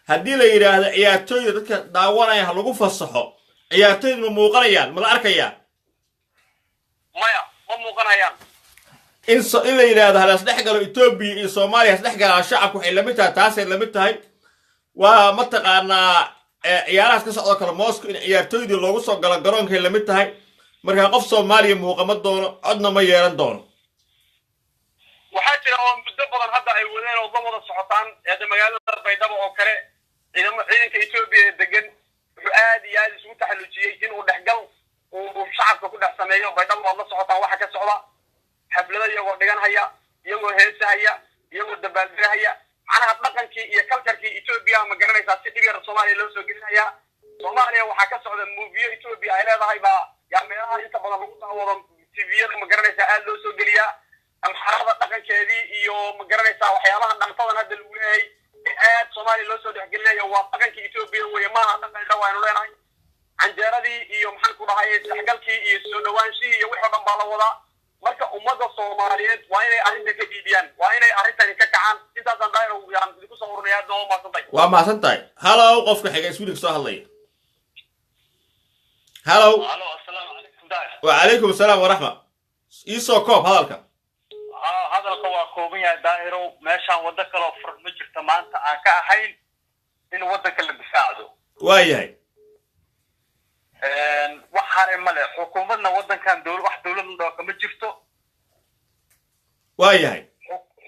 haddii la yidhaahdo ciyaartooyda dadka daawanaya ha lagu fasaxo, ciyaartooyda ma muuqanayaan? Ma la arkayaa? Maya, ma muuqanayaan. In la yidhaahdo ha las dhex galo Etoobiya iyo Soomaaliya, has dhex galaan shacabku, waxay lamid tahay taasay lamid tahay. Waa mataqaanaa ciyaarahaas ka socdo kale Moscow in ciyaartooydii loogu soo galo garoonkay lamid tahay. Markaa qof Soomaaliya muuqama doono, codna ma yeelan doono. Waxaa jira oo muddo badan hadda ay wadeen oo la wada socotaan hadda magaalada Baydhabo oo kale, ciidanka Etoobiya ee degan wuxuu aad iyo aad isugu taxallujiyey inuu dhexgal uu shacabka ku dhex sameeyo. Baydhabo waad la socotaan waxa ka socda, xaflado iyagoo dhiganhaya, iyagoo heesahaya, iyagoo dabaaldegahaya, macnaha dhaqankii iyo culturekii Etoobiya, ma garanaysaa, si dhib yar Soomaaliya loo soo gelinhayaa. Soomaaliya waxaa ka socda movieyo Etoobiya ay leedahay baa yaa meelaha inta badan lagu daawado TVyada, ma garanaysaa, aad loo soo geliyaa. Amxarada dhaqankeedii iyo, ma garanaysaa, waxyaabaha dhaqtadan hadda lagu leeyahay ee aad Soomaaliya loo soo dhexgelinayo waa dhaqankii Etoobiya weye, maaha dhaqan waaynu leenahay. Canjeeradii iyo, maxaan ku dhahay, isdhexgalkii iyo soo dhawaanshihii iyo wixii o dhan baa la wadaa. Marka ummadda Soomaaliyeed waa inay arrintan ka dhiibiyaan, waa inay arrintani ka kacaan. Intaasaan Daahir yaan idinku soo urunaya. Aad waa mahadsantahay. Waa mahadsan tahay. Halow, qofka xiga Sweden soo hadlaya, halow. Halo, assalaamu calaykum, Daahir. Wacalaykum asalaam waraxma. Iisoo koob hadalka. Ha, hadalka waa kooban yahay, Daahirow. Meeshaan waddo kaloo furan ma jirto maanta aan ka ahayn in waddanka la difaacdo. Waa yahay. Wax hare male, xukuumadna waddankan dowla wax dowladna dhoo kama jirto. Waa yahay.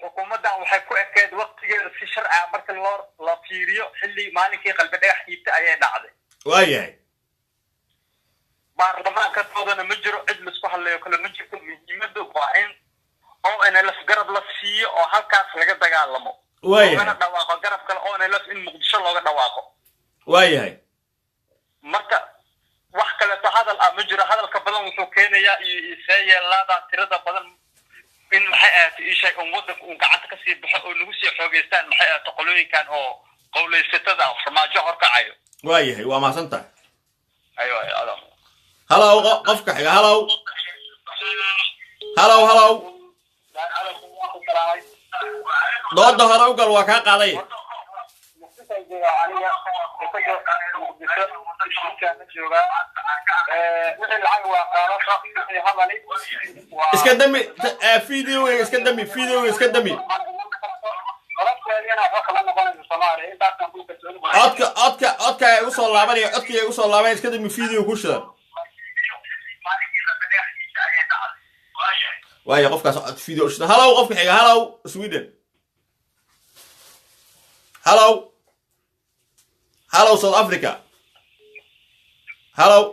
Xukuumaddan waxay ku ekeed waqtigeeda si sharci ah marka loo la fiiriyo, xilli maalinkii Qalbi Dhagax dhiibtay ayay dhacday. Waa yahay. Baarlamaanka doodana ma jiro, cid laisku hadlayo kale ma jirto. Muhiimaddu waa in ONLF garab la siiyo oo halkaas laga dagaalamo, Waa loogana yahay. dhawaaqo garab kale ONLF in Muqdisho looga dhawaaqo. Waa yahay. Marka wax kaleeto hadal ah ma jiro. Hadalka badan wuxuu keenayaa iyo see yeelaadaa tirada badan in, maxay ahaatay, ii sheeg, un waddanka uu gacanta kasii baxo oo nagu sii xoogeystaan, maxay ahaato, qolooyinkan oo qowlaysatada ah, Farmaajo horkacayo. Waa yahay, waa mahadsan tahay. Ayo adam. Halow, qofka xiga, halow, halow, halow. Dooda hore u gal, waa kaa qaaday. Aniga Muqdisho joogaa. Wixii lacag waa qaadasha, wixii hadali waa Iska dami videoga, iska dami videoga, iska dami. Nolosheedina waxba kama noqonayso Soomaaliya, intaasaan ku kalsooni. Codka igu soo laabanaya, codka igu soo laabanaya, iska dami video ku shidan. Waaya, qofkaas cod video u shidan. Halow, qofka xiga, halow, Sweden, halow, halow, South Africa, halow.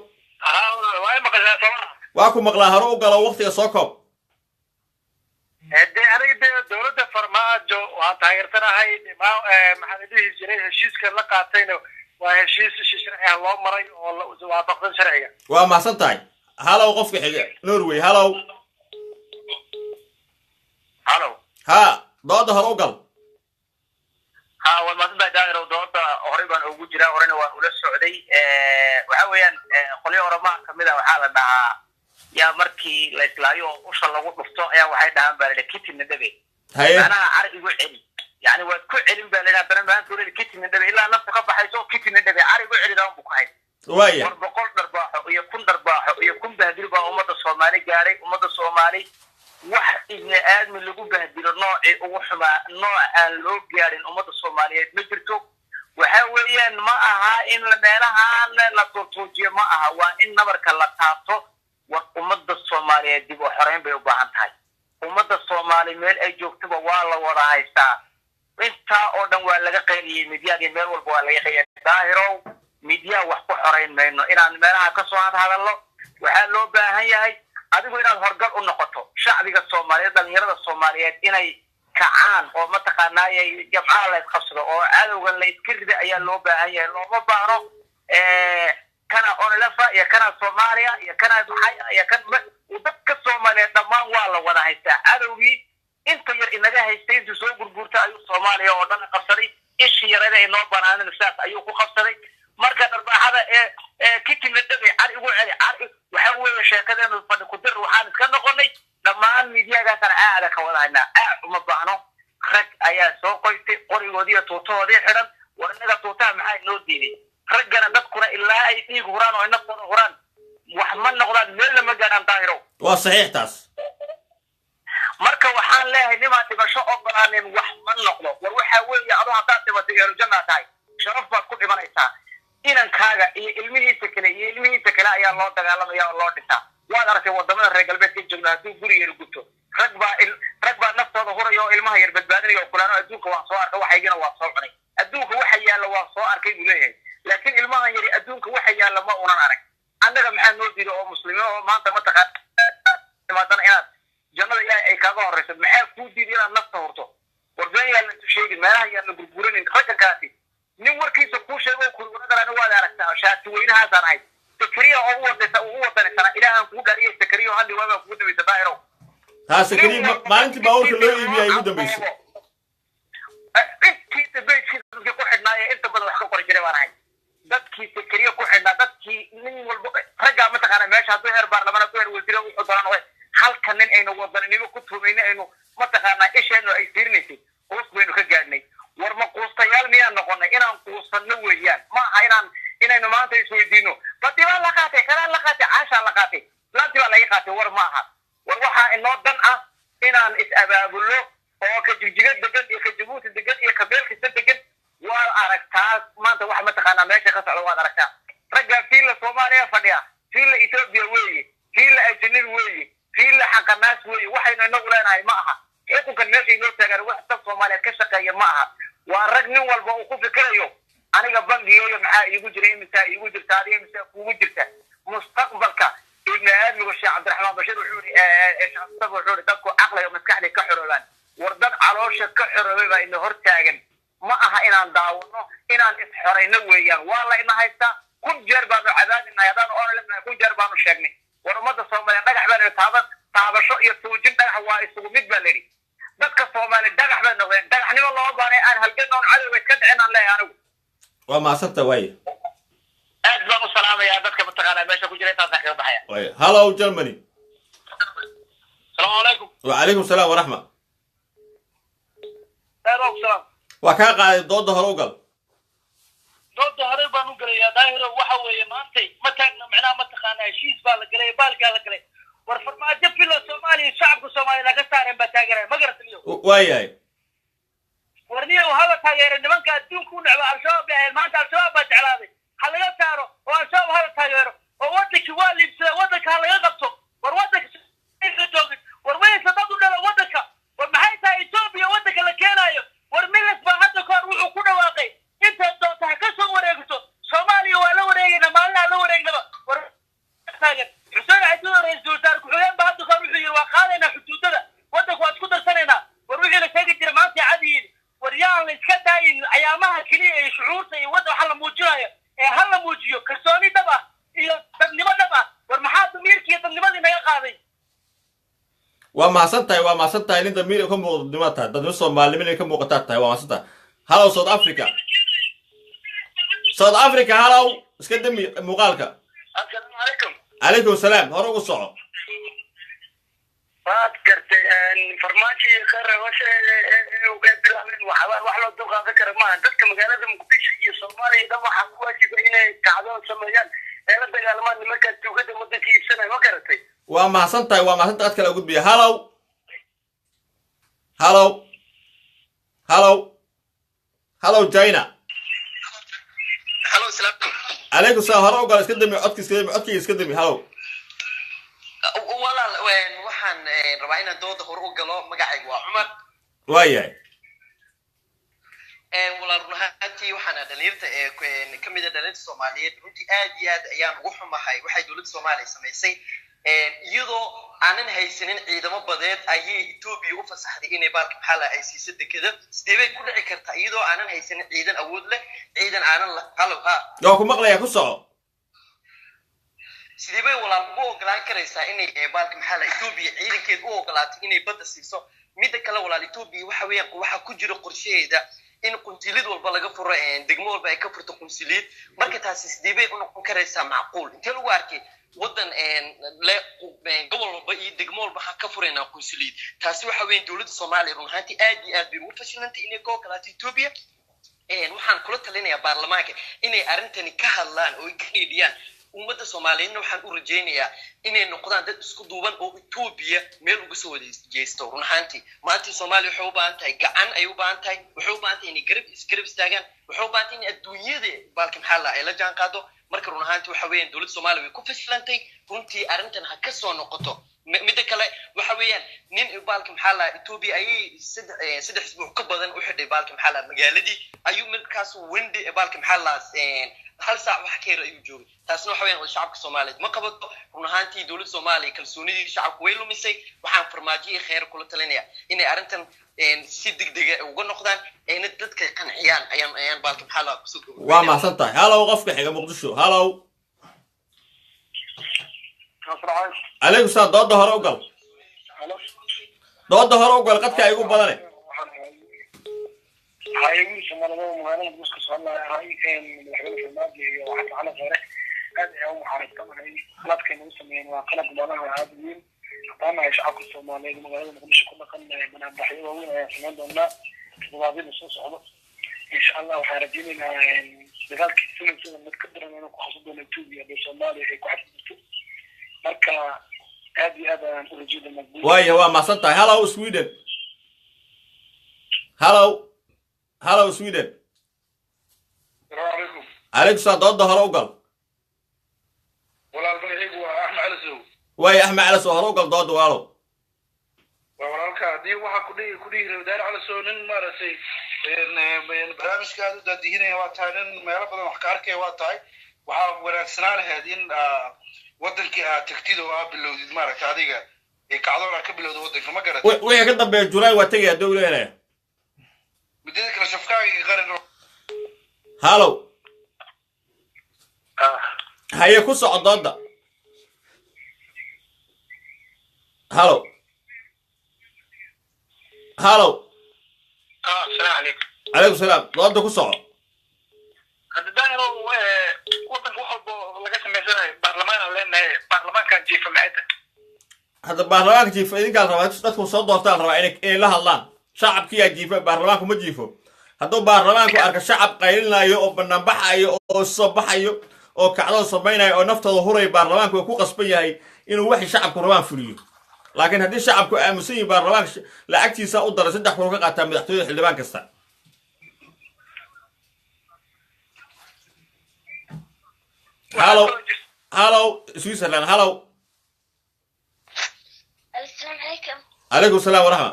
Waa maqashaa sooma? Waa ku maqlaa, hore u galo, waqtiga soo koob. De aniga de dowladda Farmaajo waan taageersanahay. Maxaa la dhihi jiray, heshiiska la qaatayna waa heshiis si sharci ah loo maray oo waafaqsan sharciga. Waa mahadsan tahay. Halow, qofka xiga, Norway, halow. Halo. Ha, dooda hore u gal. Ha, waad mahadsantahay, Daahirow. Dooda horey baan ugu jiraa, horena waan ula socday. Waxa weeyaan qolyo Oromaha kamid a waxaa la dhahaa yaa markii la islaayo oo usha lagu dhufto ayaa waxay dhahaan baa la kitina dhabe. Macnaha car igu celi, yani waad ku celin baa la yidhaha bana maanta uleli kitina dhabe ilaa naftu ka baxayso, kitina dhabe, car igu celi daan bu ku hay. War 100 dharbaaxo iyo 1000 dharbaaxo iyo 1000 bahdil baa ummadda Soomaali gaaray. Ummadda Soomaali wax ibni aadmi lagu bahdilo noocii ugu xumaa, nooc aan loo gaarin ummadda Soomaaliyeed ma jirto. Waxa weeyaan ma aha in meelahaan la tuurtuujiyo, ma aha, waa in nabarka la taabto. War ummadda Soomaaliyeed dib u xoreyn bay u baahan tahay. Ummadda Soomaali meel ay joogtaba waa la wada haystaa. Intaa oo dhan waa laga qayliyey, midyaagii meel walba waa laga qayliyey. Daahirow, midyaa wax ku xoreyn mayno inaan meelaha kasoo hadhadalno. Waxaa loo baahan yahay adigu inaad horgal u noqoto shacbiga Soomaaliyeed, dhalinyarada Soomaaliyeed inay kacaan oo mataqaanaayay jabcaha la isqabsado oo cadowgan la iska rida ayaa loo baahan yahay. Looma baahno Kana ONLF-a iyo kana Soomaaliya iyo kana maxay iyo kan dadka Soomaaliyeed dhammaan waa la wada haystaa. Cadowgii inta yar inaga haystay intuu soo gurguurta ayuu Soomaaliya oo dhan qabsaday. Ishii yarada ay noo banaanin sidaas ayuu ku qabsaday. Marka dharbaaxada ee kitimna dhegay car igu celi car, waxa weeye sheekadeenu fadhi ku dir. Waxaan iska noqonay dhammaan miidiyaagaasaan aada ka wada haynaa. Aad uma baahno, rag ayaa soo qoystay qorigoodii iyo tuutahoodii xidhan. War innaga tuutaha maxaa inoo diiday? Raggana dadkuna ilaa ay dhiig huraan oo ay naftooda huraan wax ma noqdaan, meelna ma gaadhaan, Daahirow. Waa saxiix taas. Marka waxaan leeyahay, nimaan dhimasho ogolaanin wax ma noqdo. War waxaa weeye, adoo haddaad dhimatay ehlu-jannaa tahay, sharaf baad ku dhimanaysaa. Inankaaga iyo ilmihiisa kale iyo ilmihiisa kale ayaa loo dagaalamaya oo loo dhintaa. Waad aragtay wadamada reer galbeedka joogna, hadduu guri yar guto rag baa naftooda huraya oo ilmaha yar badbaadinaya oo kulaano. Adduunka waan soo arkay, waxaygina waan soo cunay, adduunka waxa yaalla waan soo arkay buu leeyahay. Laakiin ilmahan yari adduunka waxa yaalla ma unan arag. Annaga maxaa noo diiday oo muslimiin oo maanta mataqaan timaadana inaad jannada Ilaahay ay kaaga horreyso? Maxaa kuu diiday inaad nafta hurto? War been yaan la sheegin, meelaha yaan la gurguranin. Raggankaasi nin warkiisa kuu sheego kurguradalana waad aragtaa. Shaati weynahaasaan ahay, Sakariya ugu wadaysa ugu wadanisana. Ilaahan kugu dhaariyay, Sakariya hadli waabaa kugu dambaysa, Daahirow. Haa, Sakariya maalintii baabuurka loo iibiyay ugu dambaysay. Intiisa bejkiisa dadkii ku xidhnaaye inta badan wax ka qori jiray baan ahay. Dadkii Sakariya ku xidhnaa, dadkii nin walba raggaa mataqaana meesha hadduu heer baarlamaan, hadduu heer wasiire, wuxuu doonaan way. Halka nin aynu wadaninimo ku tuumayna, aynu mataqaanaa isheenu ay fiirinaysay, quus baynu ka gaadhnay. War ma quustayaal miyaan noqonay? Inaan quusanno weeyaan, ma aha inaynu maanta isweydiino badi baa la qaatay, kanaa la qaatay, caashaa la qaatay, laanti baa laga qaatay. War ma aha. War waxaa inoo dan ah inaan is-abaabulno oo ka Jigjiga degan iyo ka Jabuuti degan iyo ka meel kasta degan. Waad aragtaa maanta waxa mataqaanaa meesha ka socda, waad aragtaa raggaa fiilla Soomaaliya fadhiya, fiilla Etoobiya weeye, fiilla ajanabi weeye, fiilla xaqanaas weeye. Waxaynu inagu leenahay ma aha. Xukunkan meesha inoo taagaan wax dad Soomaaliyeed ka shaqeeya ma aha. Waa rag nin walba uu ku fikirayo aniga bangigeeyo maxaa iigu jira, imisaa iigu jirta, adiga imisaa kuugu jirta mustaqbalka ibni aadmigu. Sheekh Cabdiraxmaan Bashiir wuxuu yidhi, Sheekh Mustafa wuxuu yidhi, dadku caqliga maskaxday ka xoroobaan. War dad caloosha ka xoroobay baa ina hor taagan. Ma aha inaan daawano, inaan isxorayno weeyaan. Waa la ina haystaa. 1000 jeer baanu cabaadinahay haddaanu ONLF-nahay, 1000 jeer baanu sheegnay. War ummadda Soomaaliya dhagax baa la taaba, taabasho iyo tuujin dhagax waa isugu mid baa layidhi. Dadka Soomaaliya dhagax bay noqdeen, dhagaxnimo looma baanay. Aan halgan oon cadowga iska dhicin aan leeyahay anigu. Waa mahadsanta, waaye. Aad baan u salaamayaa dadka mataqaanaa meesha ku jira. Intaasaan kaga baxaya. Waaye, hallow Germany. Asalaamu calaykum. Wacalaykum salaam waraxma. Daarow, salaam. Waa kaa qaaday, dooda hore u gal. Dooda hore baan u gelayaa, Daahiro. Waxa weeye, maantay ma taagna macnaha mataqaanaa heshiis baa la galay, baalkaa la galay. War farmaajo fila Soomaaliya, shacabka Soomaaliya laga saareen baa taageeraya, ma garataniyo? Waayahay. War niyow, haba taageere nimanka adduunka u necba Al-Shabaab bay ahayd. Maanta Al-Shabaab baa jeclaaday, ha laga saaro oo Al-Shabaab hala taageero oo waddankii waa liibsada, waddanka ha laga qabto. War waddanka joogin, war waysa dad u dhala waddanka. War maxay tahay Etoobiya waddanka la keenaayo? War Milas baa hadda kahor wuxuu ku dhawaaqay intaad doonta ha ka soo wareegto, Soomaaliya waa la wareegayna maalinaa la wareegnaba. War taagan Xuseen Cadiid, ra-iisul wasaare ku-xigeen baa hadda kahor wuxuu yidhi waa qaadaynaa xuduudada waddanka, waa isku darsanaynaa. War wixii la sheegi jiray maanta cad yihiin. War yaan la iska daayin ayaamaha keliya ee shucuurta iyo wadda waxa la muujinayo, ee ha la muujiyo kalsooni dhab ah iyo dadnimo dhab ah. War maxaa damiirkii iyo dadnimadii naga qaaday? Waa mahadsan tahay, waa mahadsan tahay. Nin damiir ka muuqdo dadnimo tahay, dadnimo Soomaalinimo inay ka muuqataa tahay. Waa mahadsan tahay. Hallow South Africa, South Africa, hallow, iska dami muuqaalka. Assalaamu calaykum. Calaykum salaam, hore ugu soco. Waad gartay, Farmaajo iyo Khayre hosha bilaabeen waxba wax loo dulqaadan kara maaha. Dadka magaalada Muqdisho iyo Soomaaliya dhan waxaa ku waajiba inay kacdoon sameeyaan ee la dagaalamaan nimankaas tuugada waddanka iibsanaya, ma garatay? Waa mahadsan tahay, waa mahadsan tahay. Ad kale u gudbiya. Hallow, hallow, hallow, hallow China. Halo, salaam. Calaykum salaam, hore u gala. Iska dami codka, iska dami codkayga, iska dami. Hallow. Walaal, waxaan rabaa inaan dooda hore u galo. Magacaygu waa Cumar. Waayahay. Walaal, run ahaantii waxaana dhalinyarta ee ka mid a dhalinyarta Soomaaliyeed. Runtii aad iyo aad ayaan ugu xumahay waxay dowladda Soomaaliya samaysay. Iyadoo aanan haysanin ciidamo badeed ayay Etoobiya u fasaxday inay baalka maxaa la ay siiso dekeda. Sidee bay ku dhici kartaa iyadoo aanan haysanin ciidan awood leh, ciidan aanan la? Halow, ha. Waa ku maqlayaa, ku soco. Sidee bay walaal ugu ogolaan karaysaa inay baalka maxaa la Etoobiya ciidankeed u ogolaatay inay badda siiso? Midda kale walaal, Etoobiya waxa weeyaan waxaa ku jira qorshaheeda in qunsuliyad walba laga furo, degmo walba ay ka furto qunsuliyad. Marka taasi sidee bay u noqon karaysaa macquul? Intee lagu arkay waddan le gobol walba iyo degmo walba waxaan ka furaynaa qunsuliyad? Taasi waxa weeyaan dowladda Soomaaliya run ahaantii aad iyo aad bay ugu fashilantay inay ka ogolaato Etoobiya. Waxaan kula talinayaa baarlamaanka inay arrintani ka hadlaan oo ay ka dhiidhiyaan. Ummadda Soomaaliyeedna waxaan u rajaynayaa inay noqdaan dad isku duuban oo Etoobiya meel uga soo wada jeesto. Run ahaantii maanta Soomaaliya waxay u baahan tahay gacan ay u baahan tahay, waxay u baahan tahay inay garab isgarab istaagaan, waxay u baahan tahay in adduunyada baalka maxaa la ay la jaan qaado. Marka run ahaantii waxa weeyaan dowladda Soomaaliya way ku fashilantay runtii, arrintan ha ka soo noqoto. Midda kale waxa weeyaan nin baalka maxaa la Etoobiya ayay 3 isbuuc ka badan u xidhay baalka maxaa la magaaladii, ayuu markaas wendi baalka maxaa la 1 saac wax ka yar ayuu joogay. Taasna waxa weeyaan shacabka Soomaaliyeed ma qabato. Run ahaantii dowladda Soomaaliya kalsoonidii shacabku way lumisay. Waxaan farmaajo iyo kheyr kula talinaya inay arrintan si degdega uga noqdaan ayna dadka qanciyaan. Ayaan baalka maxaa la kusoo gabagabeynaya. Waa mahadsan tahay. Halow, qofka xiga Muqdisho. Halow, calaykum salaam. Dooda hore u gal, dooda hore u gal, qadka igu badane. Haye, wiil Soomaalida oo magaalada Muqdisho ka socon lahay, madaxweyne Farmaajo iyo Xasan Cali Kheyre aad ayaa u muxaaribtamahay. Qaladkay nagu sameeyeen waa qalad malaha aad u weyn. Haddaan nahay shacabka Soomaaliyeed magaalada Muqdisho ku dhaqan, banaanbaxyo waaweyn ayaan samayn doonaa toddobaadyada soo socdo, insha Allah. Waxaan rajaynaynaa dagaalkii sanadkooda mid ka daran inuu ku qabsan doono Etoobiya hadday Soomaaliya ay ku xadgudubto. Marka aad iyo aad ayaan u rajayn doonaa guul. Waaya, waa mahadsan tahay. Halow, Sweden. Halow, halow, Sweden. Salaamu calaykum. Calaykum salaam. Dooda hore u gal. Walaal, magacaygu waa Axmed Calisow. Waaya, Axmed Calisow, hore u gal dooda, walaalow. Waa walaalka. Haddii waxaa kudhihi rabay Daahir Calisow, nin maaragtay barnaamijka aad u daadihinaya waa tahay, nin meelo badan wax ka arkaya waa tahay. Waxaa wanaagsanaa lahayd in wadankii aad tagtid oo aad bilowdid maaragtay adiga kacdoon aad ka bilowda wadanka, ma garat? Wixii ka dambeeya Julaay waa tegaya hadduu leeyahay. Muddada kale shafkaaga iga qarin. Halow, haye, ku soco dooda. Halow, halow. Asalaamu calaykum. Calaykum salaam. Dooda ku soco. Hadda Daahiro, wadanka wax walbo laga samaysanayo baarlamaan aan leenahay, baarlamaankan jiifa maxay tahay? Hadda baarlamaanka jiifa idinkaa la rabaa, dadku soo doortaa la rabaa inay la hadlaan. Shacabkiyaa jiifa, baarlamaanku ma jiifo. Hadduu baarlamaanku arka shacab qaylinayo oo banaanbaxayo oo soo baxayo oo kacdoon samaynayo oo naftooda huraya, baarlamaanku waa ku qasban yahay inuu waxay shacabku rabaan fuliyo. Laakiin haddii shacabku aamusan yihin, baarlamaanka lacagtiisa u daray 3,000 ka qaataa madaxtooyada xildhibaan kasta. Halow, halow, Switzerland. Halow. Asalaamu calaykum. Calaykum salaam waraxma.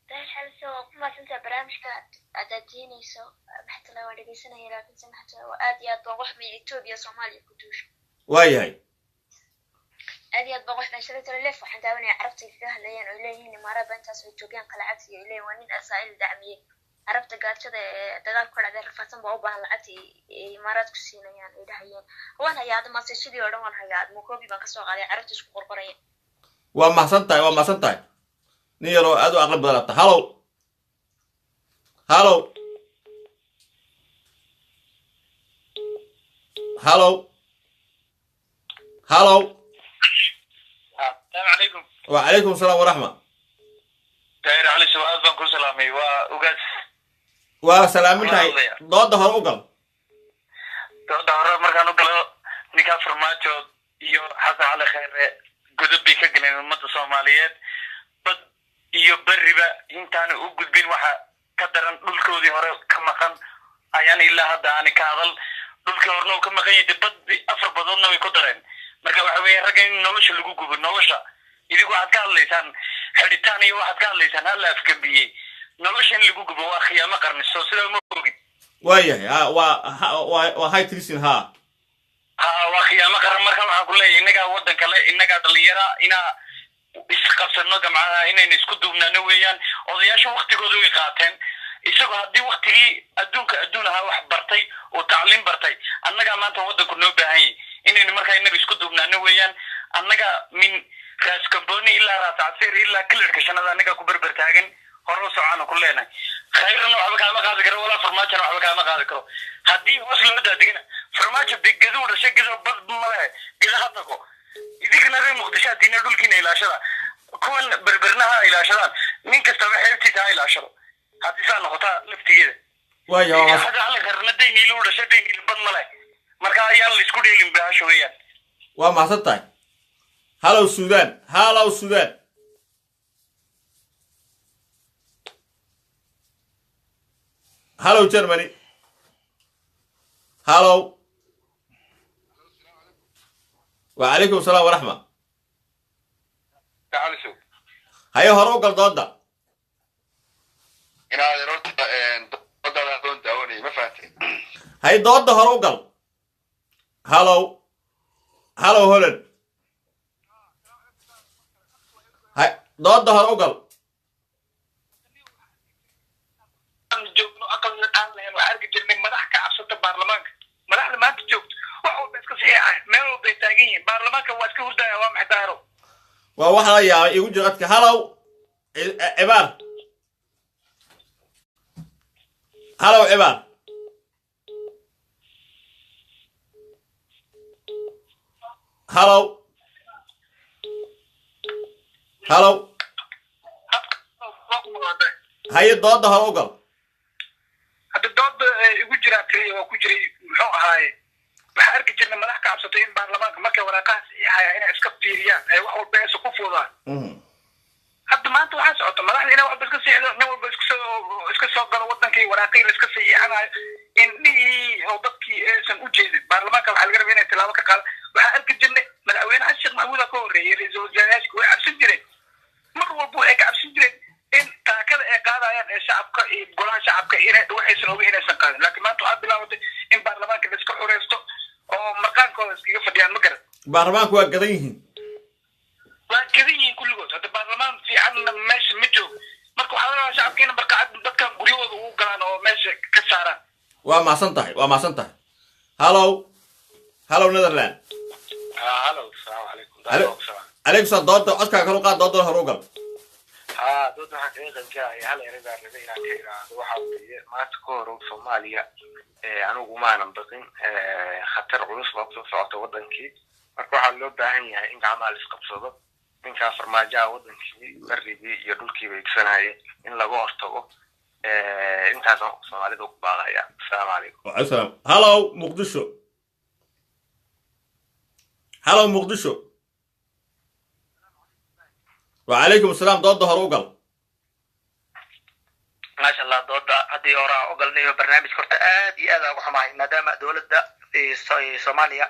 Daahir Xaliso, waa ku mahadsantahay barnaamijka aad daadiinayso. Maxatala waa dhegeysanaya, laakiinse maxatala waa aad iyo aad baan wax may Etoobiya Soomaaliya ku duusho. Waayahay. Aad iyo aad baan wax may shalay tala leef waxaan daawanaya carabta ay kaga hadlayeen oo leeyihiin imaaraad baa intaas oo Etoobiyaanka lacagta iyo leeyihin waa nin Israa'iil dacmiyey. Carabta gaajada ee dagaalka ka dhacday rafaadsan baa u baahan lacagta ay imaaraadku siinayaan ay dhahayeen. Waan hayaa hadda maasajadii oo dhan, waan hayaa, mukoobi baan kasoo qaaday carabta isku qorqoraya. Waa mahadsan tahay, waa mahadsan tahay. Nin yaroo aad u aqli badan ata. Halow, halow, halow, halow. Asalaamu calaykum. Wacalaykum asalaam waraxma. Daahir Calisow, aad baan ku salaamay, waa Ugaas. Waa salaamin tahay. Dooda hore u gal. Dooda hore markaan u galo, ninkaa Farmaajo iyo Xasan Cali Kheyre godod bay ka galeen ummadda Soomaaliyeed, bad iyo beriba intaana u gudbin. Waxa ka daran dhulkoodii hore ka maqan ayaan ilaa hadda aani ka hadal. Dhulkii horena uu ka maqan yahay, bad 4 badoodna way ku dareen. Marka waxa weeye ragga in nolosha lagu gubo nolosha. Idinku waxaad ka hadlaysaan xidhitaan iyo waxaad ka hadlaysaan hala afgambiyey. Nolosha in lagu gubo waa khiyaamo qarniso, sidaa ma ogid? Waayahay, ha, waa high treason ha. Ha, waa khiyaamo qaran. Marka waxaan ku leeyahay innagaa waddan kale, innagaa dhalinyara, inaa isqabsano gamcaha, inaynu isku duubnaano weeyaan. Odayaasha waktigooda way qaateen. Isagoo haddii waktigii adduunka adduun ahaa wax bartay oo tacliin bartay, annagaa maanta waddanku noo baahan yahay. Inaynu markaa innaga isku duubnaano weeyaan. Annaga min Raas Kamboni ilaa Raas Casiir ilaa Kilarka Shanada annaga ku berber taagan, hore u socoanu ku leenahay. Khayrna waxba kaama qaadi karo, walaa Farmaajona waxba kaama qaadi karo. Haddii hoos loo daadegana, Farmaajo de Gaduu dhashay, Gado bad male, Gada ha tago. Idinkana reer Muqdisho hadiina dhulkiina ilaashada, kuwan Berberna ha ilaashadaan, nin kastaba xeebtiisa ha ilaashado. Haddii saa noqotaa laftigeeda Waaya, waa mahadsan. Xasan Cali Khayrna Dayniilu dhashay, Dayniil bad male. Marka ayaan la isku dheelin bahasha weeyaan. Waa mahadsan tahay. Halow Suudaan, halow Suudaan. Halow Germany, halow. Wacalaykum asalaam waraxma. Haye, hore u gal dooda. Inaadan horta doodada doon daawanaya, ma fahantay? Haye, dooda hore u gal. Halow, halow Holland. Hay, dooda hore u gal. Aan joogno aqal aan lahayn, waxaan arki jirnay madax ka cabsata baarlamaanka. Madaxda maanta joogto wax walba iska saxiixa, meel walba ay taagan yihiin, baarlamaanka waa iska hurdaya. Waa maxay, Daaro? Waa wax la yaabay igu jiro adka. Halow Cibaar, halow Cibaar. Halow, halow. Haye, dooda hore u gal. Hadda dooda igu jiraa tiriya waa ku jiray. Muxuu ahaaye, waxaa arki jirnay madax ka cabsatay in baarlamaanka markay waraaqaha saxiixaya inay iska fiiriyaan ee wax walba aysan ku fuudaan. Hadda maanta waxaa socota madaxda inay waxba iska saxiixdo, nin walba iska soo galo wadankii, waraaqihii la iska saxiixanayo, indhihii oo dadkii aysan u jeedin. Baarlamaanka waxaa laga rabay inay tilaabo ka qaadaan. Waxaa arki jirnay madaxweyne Xasan Sheekh Maxamuud ka horreeyay, ra-iisul wasaarayaashka way cabsan jireen. Mar walba waxay ka cabsan jireen in taakada ay qaadayaan ee shacabka iyo golaha shacabka inay waxaysan oga inaysan qaadin. Laakiin maanta waxaa bilaabatay in baarlamaanka la iska xureysto oo marqaankooda iskaga fadhiyaan, ma garan? Baarlamaanku waa gadan yihiin. Waa gadan yihiin kulligood. Hadda baarlamaan fiicanna meesha ma joogo. Marka waxaa la rabaa shacabka in barqacad dadkan guryahooda ugu galaan oo meesha ka saaraan. Waa mahadsan tahay, waa mahadsan tahay. Halow, halow Netherland. Halo, asalaamu calaykum. Calaykum salaam. Dooda codkaaga kor u qaad, doodana hore u gal. Haa, dooda waxaan kaga qayb galaya hal eray baan rabay inaan ka iraahdo. Waxa weeye, maanta ka hor Soomaaliya anigu maanan baqin. Khatar culus baa kusoo socota wadankii. Marka waxaa loo baahan yahay in gacmaha la isqabsado. Ninkaa Farmaajaha wadankii barigii iyo dhulkiiba igsanaya in laga hortago. Intaasaan Soomaalida ku baaqaya. Asalaamu calaykum. Wacalaykum salaam. Halow Muqdisho, halow Muqdisho. Wacalaykum asalaam. Dooda hore u gal. Maasha Allah. Dooda haddii hore aan ogalnayo barnaamijka, horta aad iyo aad aan uga xumahay maadaama dowladda Soomaaliya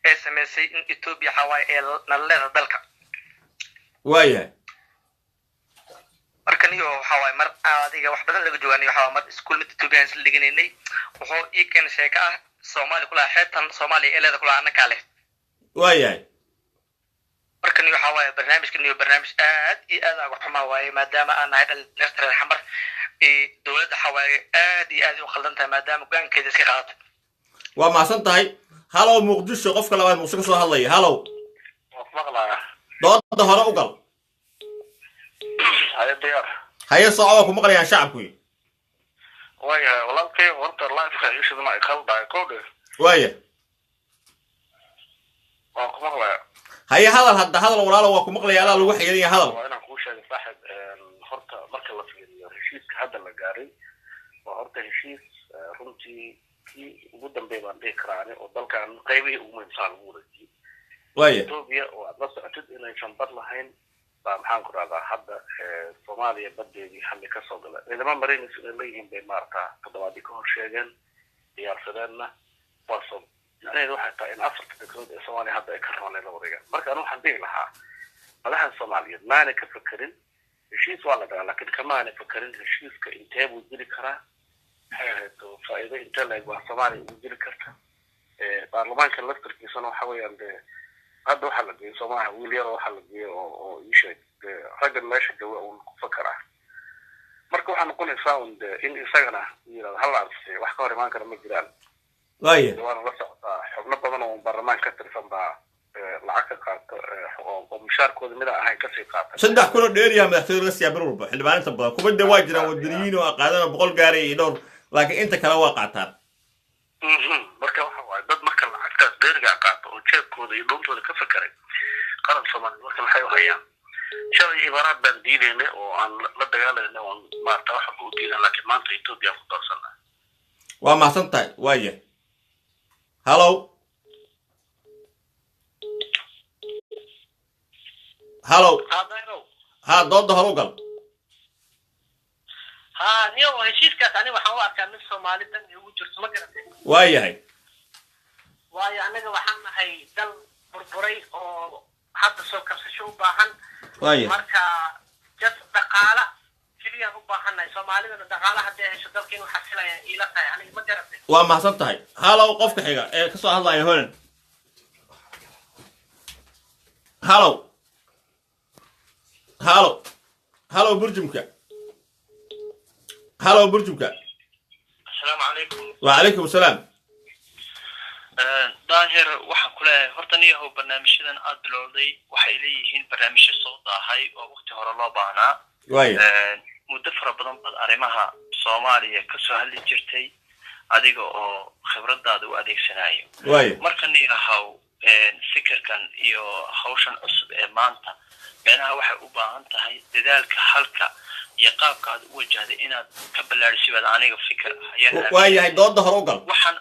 ay samaysay in Ethiopia xawaaye ee nala leeda dalka. Waayahay. Marka niyo waxa waaye, mar adiga wax badan laga joogaaniyo, waxa waaye mar iskuul mid Ethiopian isla dhiganaynay, wuxuu ii keenay sheeko ah Soomaaliya kulaha xeebtan Soomaaliya ee leeda kulaha annakaa leh. Waayahay. Marka niyo waxa waaye, barnaamijka niyo barnaamij aad iyo aad aan uga xumaa waaye, maadaama aan nahay dhalinyarta reer Xamar. Dowladda waxa waaye aad iyo aad u khaldan tahay maadaama go-aankeeda iska qaadatay. Waa mahadsan tahay. Halow Muqdisho, qofka labaad Muqdisho ka soo hadlaya. Halow. Waa ku maqlaaya. Dooda hore u gal. Haye, diyaar. Haye, soco, waa ku maqlayaan shacabku. Waayahay walaalkay, horta liveka ishaduna ay khaldahay kowdhe. Waaya. Waan ku maqlaya. Haye, hadal hadda, hadal walaalo, waa ku maqlaya, adaa lagu xayiran yahay, hadal. Waa inaan kuu sheegay saaxib, horta marka la fiiriyo heshiiska hadda la gaaray, waa horta heshiis runtii kii ugu dambeey baan dhihi karaa ani, oo dalkan qaybihii ugu muhiimsan lagu wareejiyey. Ethiopia oo aad la socotid inaysan bad lahayn baa, maxaan ku rahdaa, hadda Soomaaliya badeedii xalli kasoo gala. Ciidamo marinaysa inay leeyihiin bay maarata toddobaadii ka hor sheegeen, diyaarsadeenna. Waa soo macnaheedu waxay tahay in afarta dekanood ee Soomaaliya hadda ay ka rabaan ay la wareegaan. Marka anu waxaan dhihi lahaa madaxda Soomaaliyeed maanay ka fekerin. Heshiis waa la galaa, laakiin kamaanay fekerin heshiiska intee buu jiri karaa, maxay ahayd faa'iido intee la-eg waa Soomaaliya ugu jiri karta. Baarlamaanka laftarkiisana waxa weeyaan dee hadda waxaa la geeyey Soomaaliya wiil yar oo waxaa la geeyey oo ii sheeg dee raggan meesha jooga uun ku fakeraa. Marka waxaa noqonaysaa un dee in isagana uu yidhahdo hala ansixiyo, wax ka hor imaan kara ma jiraan. Waaya. Waana la socotaa. Xubno badan oo baarlamaanka ka tirsan baa lacag ka qaata oo mushaarkooda mid aan ahayn kasii qaata. 3000 oo dheeriyaha madaxtooyada laga siiyaa bil walba xildhibaaninta badan. Kuba de waa jiraan wadaniyiin oo qaadana 100 gaaraya iyo dhowr, laakiin inta kale waa qaataan. Marka waxa waaye dad marka lacagtaas dheerigaa qaata oo jeebkooda iyo dhuuntooda ka fekeray qaran Soomaaliya, marka maxay u hayaan? Shalay Imaaraad baan diidaynay oo aan la dagaalaynay oo aan maarata wax walba u diidan, laakiin maanta Ethiopia ku darsanaa. Waa mahadsan tahay. Waaya, hallow, hallow. Ha, dooda hor u gal. Ha, niyo heshiiskaas aniga waxaan u arkaa mid Soomaali dan ugu jirto, ma garatay? Waayahay. Waayo anaga waxaan nahay dal burburay oo hadda soo kabsasho u baahan. Marka jas dhaqaala keliyaan u baahannahay. Soomaalidana dhaqaala hadday hesho dalka inuu xasilaya iila tahay aniga, ma garatay? Waa mahadsan tahay. Hallow, qofka xiga ee kasoo hadlaya Holand. Hallow, hallow, hallow, burjumka. Hallow, burjumka. Asalaamu calaykum. Wacalaykum asalaam. Daahir, waxaan ku leeyahay horta niyahow, barnaamijyadan aad bilowday waxay leeyihiin barnaamijyo soo daahay oo waqti hore loo baahnaa. Muddo fara badan baad arrimaha Soomaaliya kasoo hadli jirtay adiga oo khibradaada u adeegsanayo. Marka niyahow, fikirkan iyo hawshan cusub ee maanta micnaha waxay u baahan tahay dadaalka halka iyo qaabka aad u wajahday inaad ka ballaadhisi baad aniga fikir ayaan. Waayahay, dooda hor u gal. Waxaan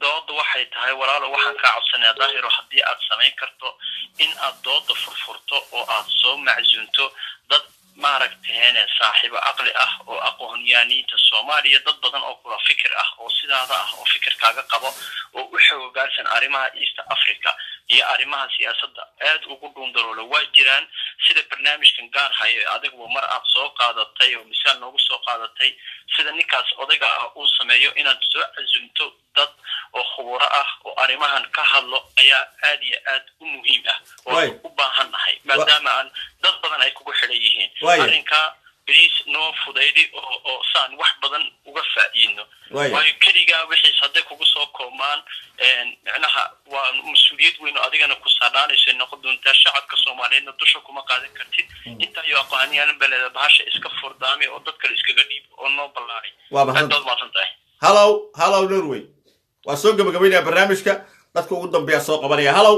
dooda waxay tahay, walaalo, waxaan kaa codsanayaa Daahiro, haddii aad samayn karto in aad dooda furfurto oo aad soo macsuunto dad maaragtaheene saaxiibo aqli ah oo aqoonyaaniinta Soomaaliya, dad badan oo kula fikir ah oo sidaada ah oo fikirkaaga qabo oo u xoogaarsan arrimaha East Africa iyo arrimaha siyaasadda aad ugu dhuundaloola waa jiraan, sida barnaamijkan gaar hayo ee adiguba mar aad soo qaadatay oo misaal noogu soo qaadatay, sida ninkaas odayga ah uu sameeyo, inaad soo casumto dad oo khuburo ah oo arrimahan ka hadlo ayaa aad iyo aad u muhiim ah oo u baahan nahay, maadaama aan dad badan ay kugu xidhan yihiin. Arrinkaa beliis noo fudaydi oo saan wax badan uga faa'iidno, waayo keligaa wixiis hadday kugu soo koobmaan, micnaha waa mas-uuliyad weyn oo adigana ku saadhaanayso noqon doontaa. Shacabka Soomaaliyeedna dusha kuma qaadan kartid intaa iyo aqoonyahanan beleeda. Bahasha iska furdaamay oo dad kale iskaga dhiib oo noo ballaaray. Aad baad mahadsan tahay. Hallow, hallow, Norway. Waa soo gabagabaynaya barnaamijka, dadka ugu dambeeya soo qabanaya. Hallow,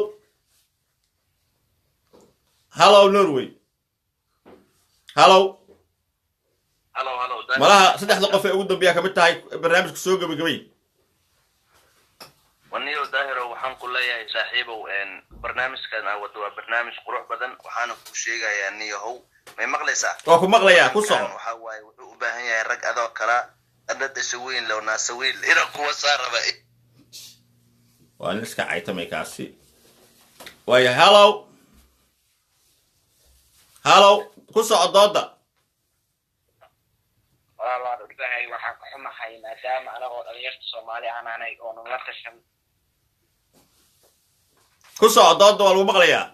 hallow, Norway, hallow. Malaha saddexda qof ee ugu dambeeya kamid tahay. Barnaamijka soo gabagabay. Waniyo Daahiro, waxaan ku leeyahay saaxiibow, barnaamijkan aa wado waa barnaamij qurux badan. Waxaana kuu sheegayaa niyahow, may maqlaysaa? Waa ku maqlayaa, ku soco. Waxa waaye wuxuu u baahan yahay rag adoo kala adhad isaweyn low naasaweyn ina kuwa saa raba. Waa nin iska caytamay kaasi. Waayahay, hallow, hallow, ku soco dooda. Walaal, waan ogtahay. Waxaan ka xumahay maadaama anagoo dhalinyarta Soomaali aan ahnay oo nala tashan. Ku soco dooda, waa lagu maqlayaa.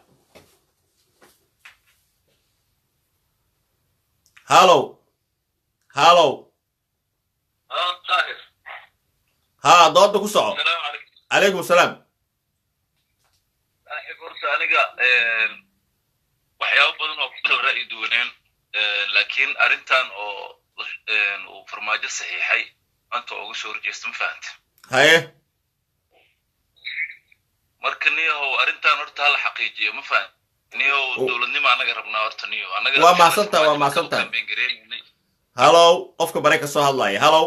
Hallow, hallow. Ha, dooda ku soco. Calaykum asalaam. Saaxiib, horta aniga waxyaabo badan oo ku kala ra'yi duwaneen, laakiin arrintan oo uu Farmaajo saxiixay maanta waa uga soo horjeesta, ma fahanta? Haye. Marka niyahow, arrintan horta hala xaqiijiyo, ma fahan niyahow? Dowladnimo annaga rabnaa horta niyo annaga. Waa mahadsantahay, waa mahadsantahay. Hallow, qofka bare ka soo hadlaya. Hallow,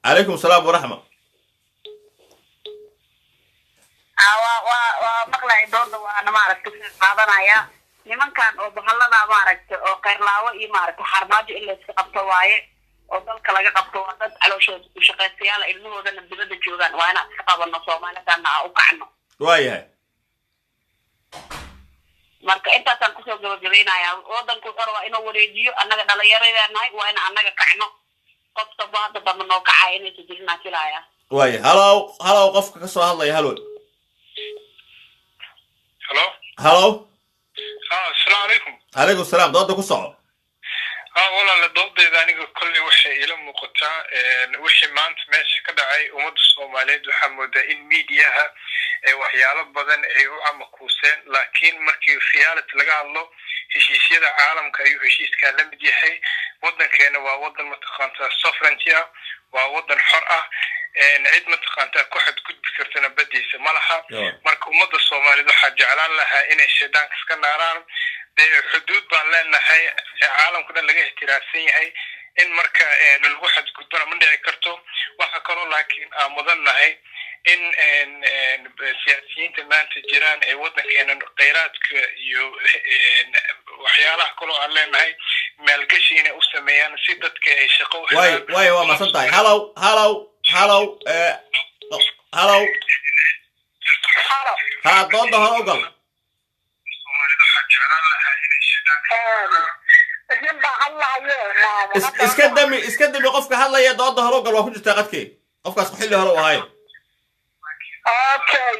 calaykum asalaam waraxma. Waa maqlay dooda, waana maaragta qaadanaya nimankan oo bahallada maaragta oo khayrlaawo iyo maaragta xarmaajo in layska qabto waaye oo dalka laga qabto. Waa dad calooshooda u shaqaystayaal, ilmahoodana dibadda joogaan. Waa inaan iska qabano, Soomaalidana aa u kacno. Waayahay. Marka intaasaan kusoo gabagabaynayaa. Wadanku wuxuu rabaa inuu wareejiyo. Annaga dhalinyarada nahay, waa in annaga kacno. Qof damba hadda dambe noo kacaya inaysa jirin aan filayaa. Waaya, hallow, hallow, qofka ka soo hadlaya. Hallow. Hello. Hallow. Asalaamu calaykum. Calaykum salaam, dooda ku soco. Walaala, doodayda aniga kolley waxay ila muuqataa wixii maanta meesha ka dhacay. Ummadda Soomaaliyeed waxaa moodaa in miidiyaha waxyaalo badan ay u amakuuseen, laakiin markii reality laga hadlo, heshiisyada caalamka ayuu heshiiskaa la mid yahay. Waddankeena waa waddan mataqaantaa sovereignty ah, waa waddan xor ah, cid mataqaantaa ku xadgudbi kartana badiisa ma laha. Marka ummadda Soomaaliyeed waxaa jeclaan lahaa inay shaydaanka iska naaraan. Dee xuduud baan leenahay caalamka dhan laga ixtiraafsan yahay, in marka lagu xadgudbana ma dhici karto. Waxa kaloo laakiin aan mudan nahay in siyaasiyiinta maanta jiraan ee waddankeena kheyraadka iyo waxyaalaha kaloo aan leenahay maalgashi inay u sameeyaan si dadka ay shaqo u Way way, waa mahadsan tahay. Hallow, hallow, hallow, hallow. Ha, dooda hore u gal. Nin baa hadlaaye. Iska dami, iska dami qofka hadlaya. Dooda hore u gal, waa ku jirtaa qadkii. Qofkaas xilli hore u ahay. Okay,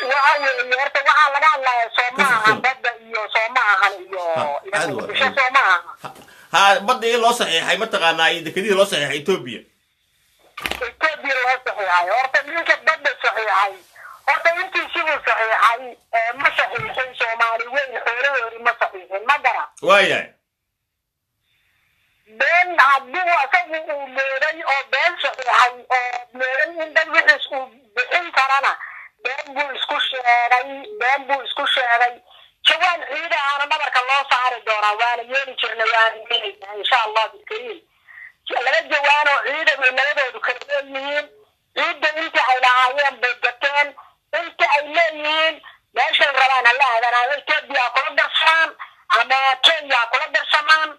waxa weeye horta waxaa laga hadlaya soo ma aha badda iyo soo ma ahan iyo caadi waa. Muqdisho soo ma aha? Ha, badii loo saxiixay mataqaanaa iyo dekedihii loo saxiixay Ethiopia. Ethiopia loo saxiixay. Horta ninka badda saxiixay, horta intiisibuu saxiixay, ma saxiixin Soomaali weyn xoolahoodii, ma saxiixin, ma gara. Waayahay. Been hadduu asagu uu mooday oo been saxiixay oo mooday in dad wixiis uu bixin karana, been buu isku sheegay, been buu isku sheegay. Jawaan ciidahaana dhabarka loo saari doonaa, waana yeeli jirnay, waana yeelaynaa insha Allah bilkariim. Laba jawaanoo ciida bay labadoodu kala leeyihiin. Ciidda inta ay lahaayeen bay gateen, inta ay leeyihiin meeshay rabaan hala aadaan. Ethiopia ha kula darsamaan ama Kenya ha kula darsamaan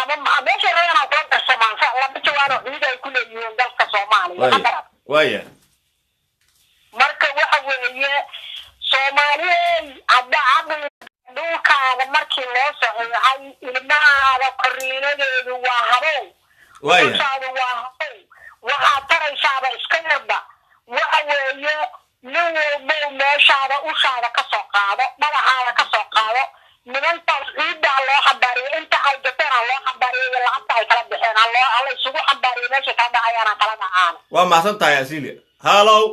ama meeshay rabaan ha kula darsamaan. Laba jawaanoo ciida ay ku leeyihiin dalka Soomaaliya, ma garan. Waaya. Marka waxa weeye, Soomaaliyey, hadda caqli dhulkaada markii loo saxiixay, ilmahaada koriinadeedu waa habow. Noloshaadu waa habow, waxaad taraysaaba iska yarba. Waxa weeye, nin walbow meeshaada ushaada ka soo qaado, dhagaxaada ka soo qaado. Nimankaas ciidda ha loo xambaariyo, inta ay gateen ha loo xambaariyo iyo lacagta ay kala bixeen ha loo hala isugu xambaariyo, meeshay kala dhacayaan ha kala dhacaan. Waa mahadsan tahay, Asilia. Hallow,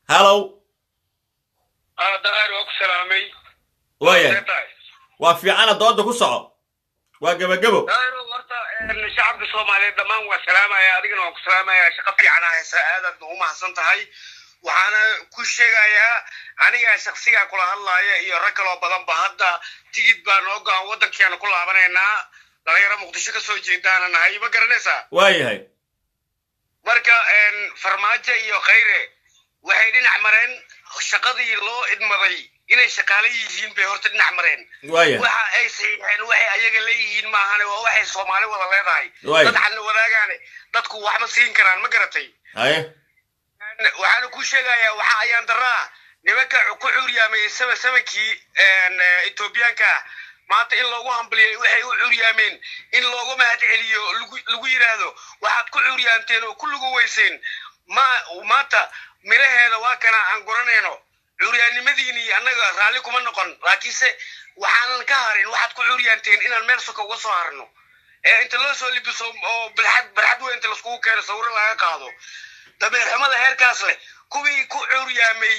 hallow. Daahir, waa ku salaamay. Waayahay, waa fiicana. Dooda ku soco, waa gebagebo. Daahir, horta shacabka Soomaaliyeed dhammaan waa salaamaya, adigana waan ku salaamaya. Shaqo fiican haysa, aadaad u mahadsan tahay. Waxaana ku sheegayaa aniga shaksigaa kula hadlaaya iyo rag kaloo badanba, hadda tigid baa noo go-an, waddankeena ku laabanaynaa. Dhalinyaro Muqdisho ka soo jeedaana nahay, ma garanaysaa? Waayahay. Marka Farmaajo iyo Khayre waxay dhinac mareen shaqadii loo idmaday. Inay shaqaale yihiin bay horta dhinac mareen. Waxa ay saxiixeen waxay ayaga leeyihiin maahane, waa waxay Soomaali wada leedahay. Dad xalna wadaagaane dadku wax ma siin karaan, ma garatay? Haye. Waxaana ku sheegayaa waxa ayaan daraa nimanka ku cuuryaamay 77-kii Etoobiyaanka maanta in loogu hambaliyay waxay u cuuryaameen, in loogu mahad celiyo, lagu yidhaahdo waxaad ku cuuryaamteen oo ku lugu weyseen ma maanta miraheeda waa kana aan guranayno. Cuuryaannimadiinii annaga raalli kuma noqon, laakiinse waxaanan ka harin waxaad ku cuuryaanteen inaan meel soka uga soo harno ee inta loo soo libiso oo barxad barxad weyn inta laiskugu keeno sawiro laga qaado. Dameer xumada heerkaas leh kuwii ku cuuryaamay,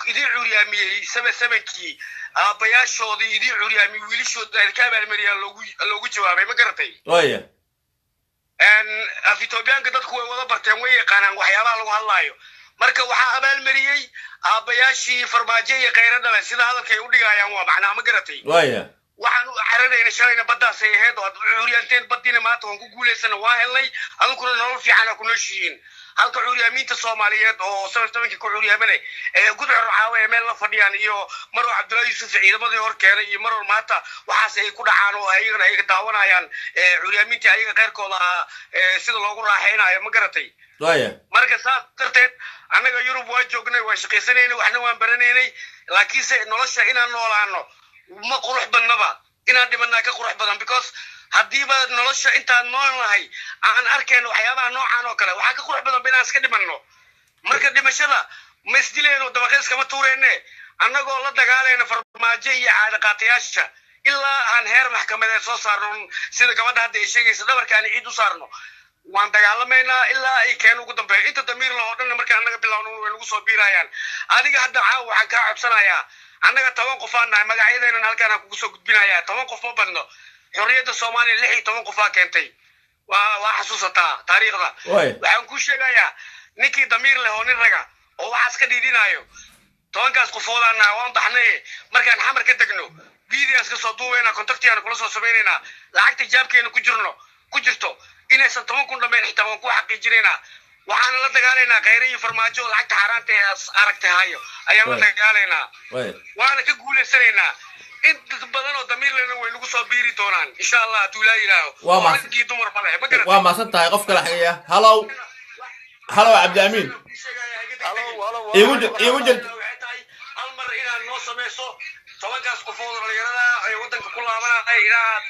idiin cuuryaamiyey 77-kii, aabbayaashoodii idiin cuuryaamiyey, wiilashooda ka abaalmariyaa loogu jawaabay, ma garatay? Waaya. Af Etoobiyaanka dadku way wada barteen, way yaqaanaan waxyaabaha lagu hadlaayo. Marka waxaa abaalmariyey aabbayaashii Farmaajo iyo Khayro dhale, sida hadalka ay u dhigayaan waa macnaa, ma garatay? Waaya. Waxaan u cararayna shalayna baddaasay ahayd oo aad u cuuryaanteen. Baddiina maanta waan ku guulaysana, waa helnay, adinkuna nolol fiicana ku nooshihiin, halka cuuryaamiinta Soomaaliyeed oo 17-kii ku cuuryaamane ee gudcur caawa ee meel la fadhiyaan, iyo maroo Cabdullahi Yuusuf ciidamadii hor keenay, iyo maror maanta waxaas ay ku dhacaan oo ayagana ay daawanayaan cuuryaamiintii ayaga keyrkooda ahaa sida loogu raaxaynayo, ma garatay? Waaya. Marka saas darteed annaga Yurub waa joognay, waa shaqaysanaynay, waxna waan baranaynay, laakiinse nolosha inaan noolaano ma qurux badnaba, inaan dhimanaa ka qurux badan, because haddiiba nolosha intaan noolnahay aan arkayno waxyaabaha noocan oo kale, waxaa ka qurux badan ba inaan iska dhimanno. Marka dhimashada ma isdilayno, dabaqe iskama tuureyne, annagoo la dagaalayna Farmaajo iyo caadaqaatayaasha Ilaa aan heer maxkamadeed soo saarno, sida gabadha hadda ay sheegaysa, dhabarka aan ciid u saarno, waan dagaalamaynaa ilaa ay keeno ugu dambeeyo. Inta damiir lahoo dhanna markaan annaga bilowno way nagu soo biirayaan. Adiga hadda caawa waxaan kaa codsanayaa, annaga 10 qof aan nahay, magacyadeenan halkaan aan kugu soo gudbinayaa. 10 qof ma badno. Xorriyadda Soomaaliya 16 qofaa keentay, waa xasuusataa taariikhda. Waxaan kuu sheegayaa, ninkii damiir leh oo nin raga oo waxaas ka dhiidinaayo, 10kaas qofoodaan nahay, waan baxnay. Markaan Xamar ka degno videos ka soo duubaynaa, contactigaan kula soo samaynaynaa. Lacagta jaabkeena ku jirno ku jirto inaysan 10,000 dhammayn xitaa waan ku xaqiijinaynaa. Waxaana la dagaalaynaa Khayre iyo Farmaajo. Lacagta xaaraanta ee aragtay hayo ayaan la dagaalaynaa, waana ka guulaysanaynaa. Inta badan oo damiir lena way nagu soo biiri doonaan, insha Allah, hadduu Ilaa yidhaaho. Raggii dumar ma leh, ma garatay? Waa mahadsan tahay. Qof kale xigaya. Halow, halow, Cabdiamiin, iigu jir, iigu jir. Hal mar inaad noo samayso 10kaas qofood oo dhalinyarada ee waddanka ku laabanaya, inaad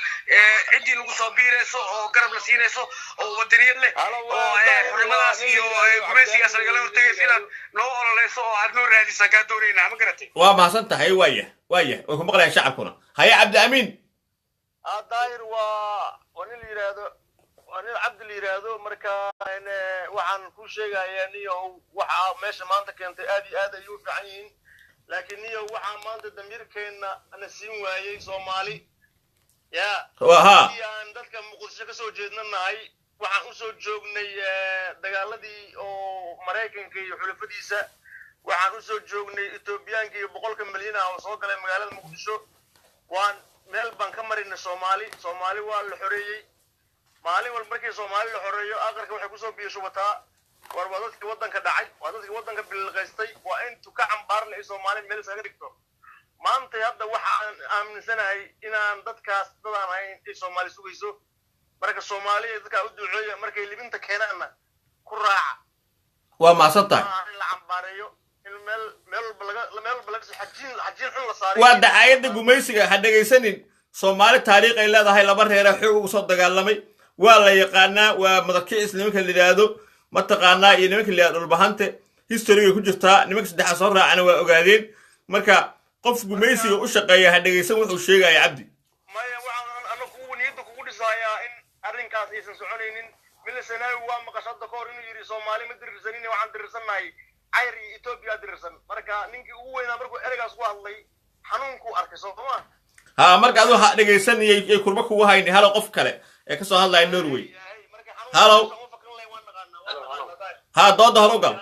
ciddii nagu soo biirayso oo garab la siinayso oo wadaniyad leh oo xornimadaas iyo gumaysigaas lagala hortagayso, inaad noo ololeyso oo aad noo raadisaan kaa doonaynaa, ma garatay? Waa mahadsan tahay. Waaya, way ku maqlayaan shacabkuna. Haye, Cabdiamiin. Daahir, waa nin la yidhaahdo, waa nin Cabdi la yidhaahdo. Marka waxaan ku sheegayaa, niyo, waxa meesha maanta keentay aad iyo aad ayay u fiican yihiin, laakiin niyo, waxaa maanta damiirkeenna na siin waayey Soomaali ya ha aan dadka Muqdisho kasoo jeedna nahay. Waxaan usoo joognay dagaaladii oo Maraykanka iyo xulafadiisa, waxaan usoo joognay Etoobiyaanka iyo 100ka milyan ah oo soo galay magaalada Muqdisho. Waan meel baan ka marinay Soomaali. Soomaali waa la xoreeyey. Maalin walba markii Soomaali la xoreeyo, aqalka waxay kusoo biyo shubataa: war waa dadkii waddanka dhacay, waa dadkii waddanka bililqaystay, waa in tuka cambaarle ay Soomaali meel iskaga dhigto. Maanta hadda waxaan aaminsanahay inaan dadkaas dadaan ahayn ay Soomaali sugayso. Marka Soomaaliya dadkaa u duceeya, markay libinta keenaanna ku raaca. Waa mahadsan tahay. Maaha in la cambaareeyo, in meel walba laga soo xajiin, xajiin xun la saaray. Waa dacaayadda gumaysiga, ha dhegaysanin. Soomaali taariikh ay leedahay, laba reere xoog ugu soo dagaalamay, waa la yaqaanaa. Waa Madakicis nimanka la yidhaahdo, mataqaanaa, iyo nimanka la yidhahdo Dhulbahante. Historygay ku jirtaa. Nimanka saddexaad soo raacana waa ogaadeen. Marka qof gumaysiga u shaqeeya ha dhegaysan wuxuu sheegaya, Cabdi. Maya, waxaan ana kugu niyadda kugu dhisayaa in arrinkaas aysan soconaynin. Mille Sanaawi waa maqasho hadda ka hor inuu yidhi: "Soomaali ma dirirsanin, waxaan dirirsannahay Cayr iyo Etoobiya dirirsan." Marka ninkii ugu weynaa markuu ereygaas ku hadlay, xanuunkuu arkay, soo ma? Ha, marka aduu ha dhegaysan iyo kurba kugu hayni. Halo, qof kale ee ka soo hadlaya Norway. Halow, ha, dooda hor u gal.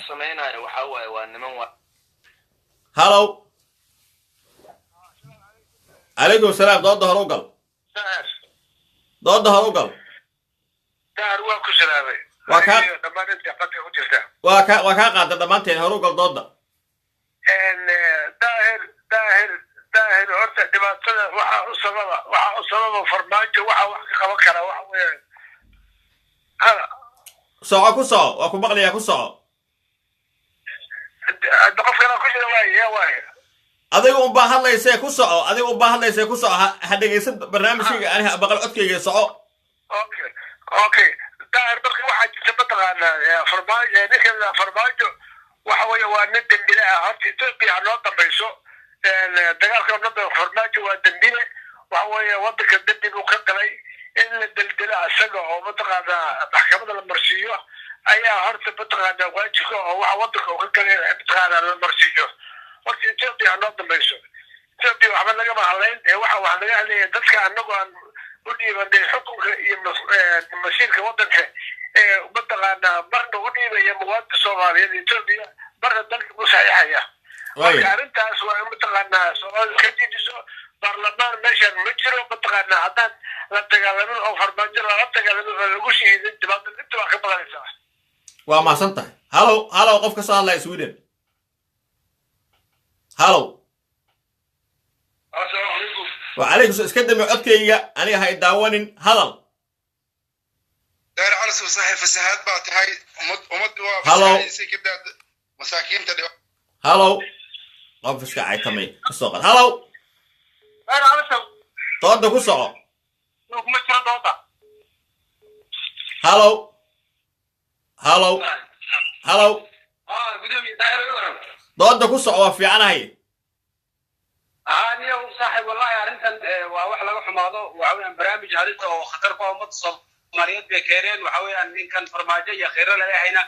Samaynayo waxaa waaye waa niman waa Halow, calaykum salaam. Dooda hor u gal, dooda hor u gal. Daar, waa ku salaamay. Waa kaa Dhammaan inta fadka ku jirta. Waa kaa qaada dhammaanteen. Hor u gal dooda. Daahir, Daahir, Daahir, horta dhibaatada waxaa u sababa Farmaajo. Waxa wax ka qaban karaa waxa weeyaan hala Soco, ku soco, waa ku maqlayaa, ku soco. Hadda qof kale ku jira waaye, yaa waaye? Adiga unbaa hadlaysee, ku soco. Adiga unbaa hadlaysee, ku soco. Ha dhegaysan barnaamijkayga, ani ha maqal codkayga, soco. Okay, Daahir, marka waxaa jirta, mataqaanaa, Farmaajo, ninka Farmaajo waxa weeye waa nin dembile ah. Horta Ethiopia ha noo dambayso, dagaalka noo dambeeyo. Farmaajo waa dembile, waxa weeye waddanka dembi buu ka galay. In la deldelo isaga oo mataqaanaa maxkamada la marsiiyo ayaa horta mataqaanaa waajibka, oo waxa waddanka uu ka galay mataqaanaa la marsiiyo. Horta Ethiopia ha noo dambayso. Ethiopia waxba lagama hadlayn ee waxa wax laga hadlaya dadka annagu aan u dhiibanay xukunka iyo masiirka waddanka, ee mataqaanaa marna u dhiibaya muwaadin Soomaaliyeed Ethiopia, marna dalka u saxiixaya. Marka arrintaas waa in mataqaanaa Soomaalida ka jiidiso. Baarlamaan meeshan ma jiro. Mataqaanaa haddaan la dagaalamin oo Farmaajo lala dagaalamin oo lagu shahiidin, dhibaato inta waa ka badanaysaa. Waa mahadsan tahay. Halow, halow, qof ka soo hadlaya Sweden. Halow. Asalaamu calaykum. Wacalaykum. Iska dami codkayga, aniga ha i daawanin, hadal. Daar Calas, saaxiib, fasahaad baa tahay. Ummad waa Hello. fasahaadaysay ka daa masaakiinta dhiba. Halow, qof iska caytamay kasoo qad. Halow, dooda ku soco. Kuma jiro dooda. Halow, halow, halow, dooda ku soco. Waa fiicanahay. Saaxib, wallahi arrintan waa wax laga xumaado. Waxa weeyaan barnaamij halis oo khatar ku ah ummadda Soomaaliyeed bay keeneen. Waxa weeyaan ninkan Farmaajo iyo Kheyre laleehayna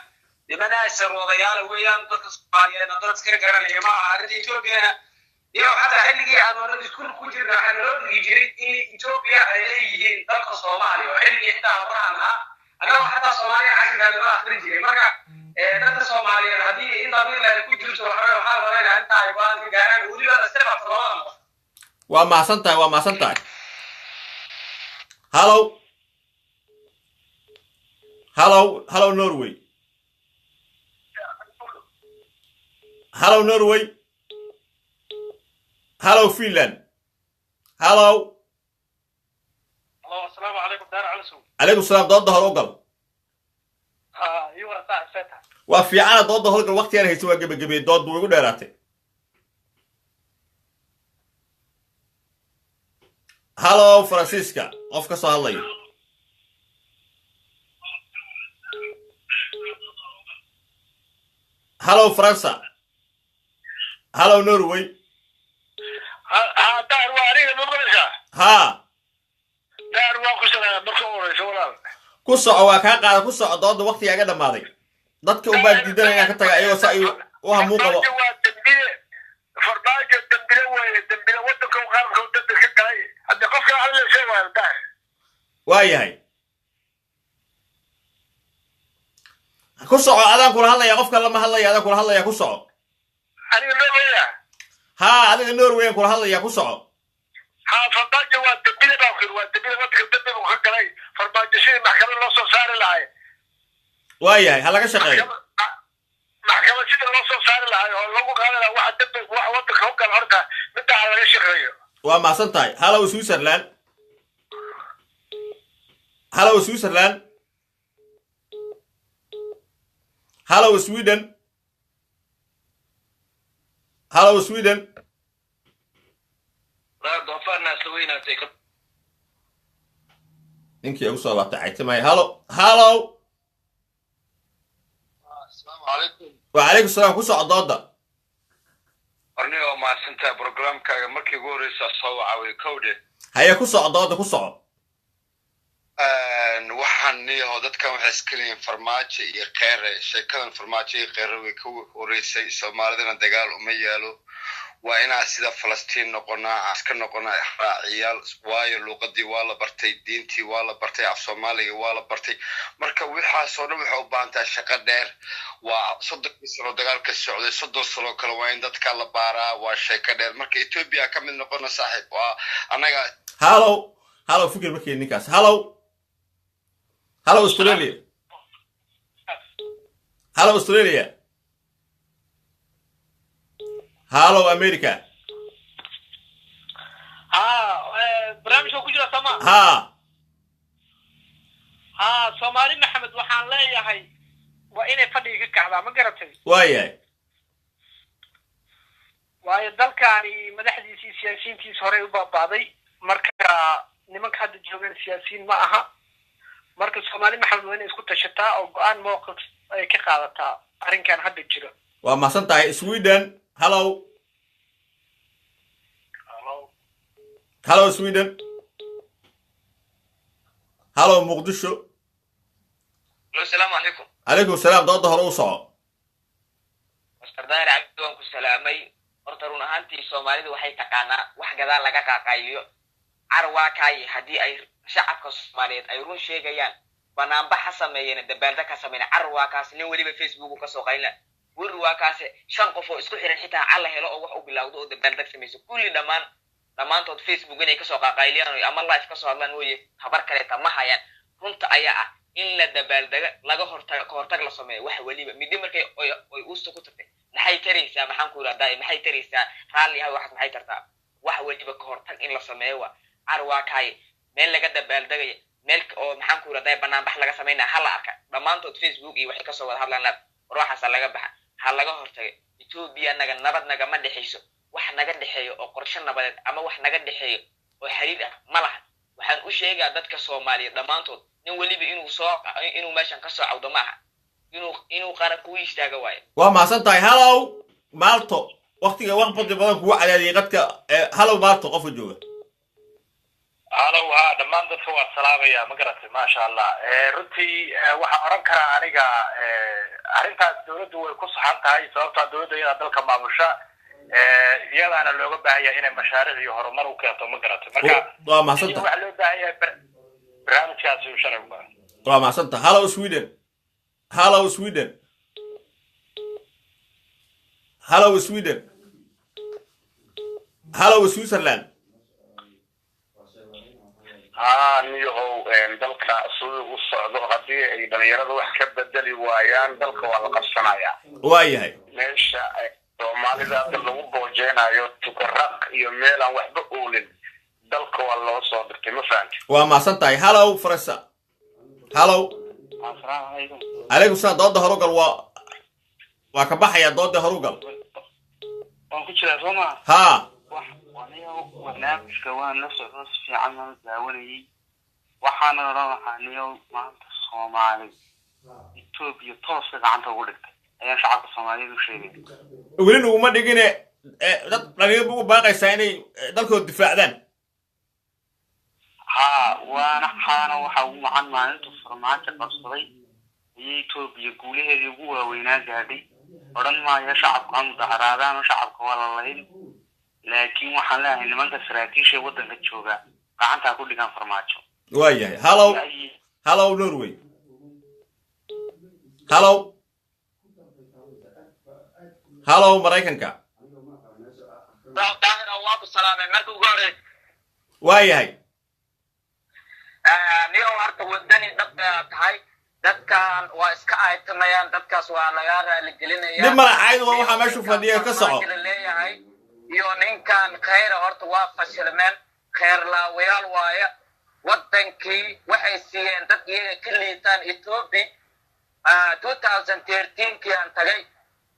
nimanaa sarwadayaala weeyaan. Dadka Soomaaliyeedna dad iska garanaya ma aha. Arrinta Etoobiyana iyo xataa xilligii aan anaga iskuul ku jirna waxaa naloo dhigi jiray in Etoobiya ay leeyihiin dalka Soomaaliya, oo xilligii xitaa horahan ahaa annaga xataa Soomaaliya casharkaa naloo akhrin jiray. Marka dadka Soomaaliyeed haddii in damiir leh ku jirto, waxa weeye waxaa la rabaa in arrintaa ay go'aan ka gaaraan, weliba iska qabto labadan qof. Waa mahadsan tahay, waa mahadsan tahay. Hallow, hallow, hallow Norway, hallow Norway, hallow Finland, hallow. Asalaamu calaykum, Daar Calasow. Calaykum salaam. Dooda hor u gal. Ha ii wara saaxib, see tahay? Waa fiicana. Dooda horgal, waqtigaan haysa waa gebagabeyey, dood way igu dheeraatay. Hallow Faransiiska, qof ka soo hadlaya. Hallow Faransa, hallow Norway. Ha, Daar, waa aniga, ma maqlaysaa? Haa. Daar, waa ku salaama marka u horeysa, walaal. Ku soco, waa kaa qaada, ku soco dooda. Waqtigaa iga dhammaaday, dadka unbaa diidanaya inaan ka taga ayagoo saa u hamuu qabo. Farmaajo waa dembile, Farmaajo dembile weeye, dembile wadanka qaranka u dembi ka galay. Hadde qofka hadlaysa waayo, Daar. Waa yahay, ku soco. Adaan kula hadlaya, qofka lama hadlaya, adaan kula hadlaya, ku soco. Aniga Norwaya? Haa, adiga Norway aan kula hadlaya, ku soco. Ha, Farmaajo waa dembile baa ku yidhi, waa dembile, wadanka dembi buu ka galay. Farmaajo sidii maxkamad loo soo saari lahay. Waa yahay, ha laga shaqeeyo. Maxkamad sidii loo soo saari lahay oo lagu qaadi lahaa waxa dembi waxa wadanka u gala, horta midda ha laga shaqeeyo. Waa mahadsan tahay. Hallow Switzerland, hallow Switzerland, hallow Sweden, hallow Sweden. Doofaarna isla weynaatay. Ninkii ugu soo laabtay caytimaya. Hallow, hallow. Asalaamu calaykum. Wacalaykum salaam, ku soco dooda. Arniga waa mahadsantahay, programkaaga markii ugu horeysaa soo wacaway kowdhe. Haye, ku soco dooda, ku soco. Waxaan niyaho dadkan waxay iska leeyihiin Farmaajo iyo Kheyre. Sheekadan Farmaajo iyo Kheyre way ka horeysay. Soomaalidana dagaal uma yaalo. Waa inaa sida Falastiin noqonaa, iska noqonaa raaciyaal, waayo luuqadii waa la bartay, diintii waa la bartay, af Soomaaliga waa la bartay. Marka waxaasoo dhan waxay u baahan tahay shaqo dheer. Waa 30kii sano dagaalka socday, 30 sano kale waa in dadka la baaraa, waa sheeko dheer. Marka Ethiopia ka mid noqona, saaxiib, waa annaga. Hallow, hallow, fikir markii ninkaas. Hallow, hallow Australia, hallow Australia, hallow America. Ha, barnaamijka ku jira sama? Haa. Ha, Soomaali Maxamed waxaan leeyahay waa inay fadhiga ka kacdaa, ma garatay? Waa yahay. Waayo dalkaani madaxdiisii siyaasiyiintiisa horey u baaba'day. Marka nimanka hadda joogan siyaasiyiin ma aha. Marka Soomaali Maxamed waa inay isku tashataa oo go'aan mowqif ay ka qaadataa arrinkan hadda jiro. Waa mahadsan tahay. Sweden, hallow, hallow Sweden, hallow Muqdisho. Asalaamu calaykum. Calaykum salaam, dooda hore u soco. Master Daahir Cabdi, waan ku salaamay. Horta run ahaantii Soomaalidu waxay taqaanaa wax gadaal laga qaaqayliyo. Car waa kaayi, haddii ay shacabka Soomaaliyeed ay run sheegayaan, banaanbax ha sameeyeen, dabaaldeg ha sameeyeen. Car waa kaas, nin weliba Facebook kasoo qaylina wir waa kaase. Shan qof oo isku xiran xitaa cala helo oo wax u bilowdo oo dabaaldeg samayso, kulli dhammaan dhammaantood Facebook inay kasoo qaaqayliyaan ama live kasoo hadlaan mooye, habar kaleeta ma hayaan. Runta ayaa ah in la dabaaldega, laga hortaga, ka hortag la sameeyo. Wax weliba midi markay oy uusta ku tagtay maxay taraysaa? Maxaan ku yidhahdaa, maxay taraysaa? Raalli yahay, waxaas maxay tartaa? Wax weliba ka hortag in la sameeyo. Waa car waa kaaye, meel laga dabaaldegaya, meel oo maxaan ku yidhahdaa banaanbax laga samaynaya ha la arka, dhammaantood Facebook iyo waxay kasoo wada hadlaan laab. War waxaasa laga baxa, ha laga hortaga. Etoobiya naga nabad nagama dhexayso, wax naga dhexeeyo oo qorshe nabadeed ama wax naga dhexeeyo oo xiriir ah ma laha. Waxaan u sheegaa dadka Soomaaliyeed dhammaantood, nin weliba inuu soo inuu meeshan kasoo cawdo maaha, inuu qaran kugu istaaga waayo. Waa mahadsan tahay. Hallow Malto. Waqtiga waqti badan kugu cadaadiyay qadka. Halow, maanta qofka jooga. Halow, ha, dhammaan dadka waa salaamaya, ma garatay? Maasha Allah. Runtii waxaan oran karaa aniga arrintaas dawladdu way ku saxan tahay, sababtaa dawladda iyadaa dalka maamusha, iyadaana looga baahan yahay inay mashaariic iyo horumar u keento, ma garatay? Marka Waa mahadsantahay. waxaa loo baahan yahay barnaamijkaasi uu sharci u baahan. Waa mahadsantahay. Halow, Sweden. Halow, Sweden. Halow, Sweden. Halow, Switzerland. Haa, niyahow, dalka siduu u socdo, haddii ay dhalinyarada wax ka bedeli waayaan, dalka waa la qabsanayaa. Waa yahay. Meesha Soomaalida hadda lagu boojeynayo Tukaraq iyo meel aan waxba oolin, dalka waa loo soo dirtay, ma fahanti? Waa mahadsan tahay. Halow, Farasa. Halow. Asalaamu calaykum. Calaykum salaam. Dooda horugal, waa ka baxaya dooda, horugal. Waan ku jiraa, soo maa? Haa. Wax aniga barnaamijka waan la socdo, si fiican waan u daawanayay. Waxaana odhan lahaa, niyow, maanta Soomaali Etoobiya tooska gacanta ugu dhigtay ayaan shacabka Soomaaliyeed u sheegay. Weli naguma dhigine. Dad dhalinyar ugu baaqaysaa inay dalkooda difaacdaan. Haa, waana xaana waxa ugu wacan maalintu Farmaajo qabsaday ayay Etoobiya guulaheedii ugu waaweynaa gaadhay. Odhan maayo shacabka ha mudaharaadaan oo shacabka waa la layn, laakiin waxaan leeyahay nimanka saraakiisha ee waddanka jooga gacantaa ku dhigaan Farmaajo. Waa yahay. Halow, halow, Norway. Halow, halow, Maraykanka. Daahir, waa ku salaamay marka ugu horeysa. Waa yahay. Niyow, horta wadani dhab tahay, dadkan waa iska aytamayaan, dadkaas waa lagaa raaligelinaya. Dhib mala, cayd waa waxaa meeshu fadhiya ka soco. La leeyahay iyo ninkan Khayra horta waa fashilmeen, kheer laawayaal waaye. Wadankii waxay siiyeen dad iyaga ka liitaan. Ethiopia 2013kii aan tagay,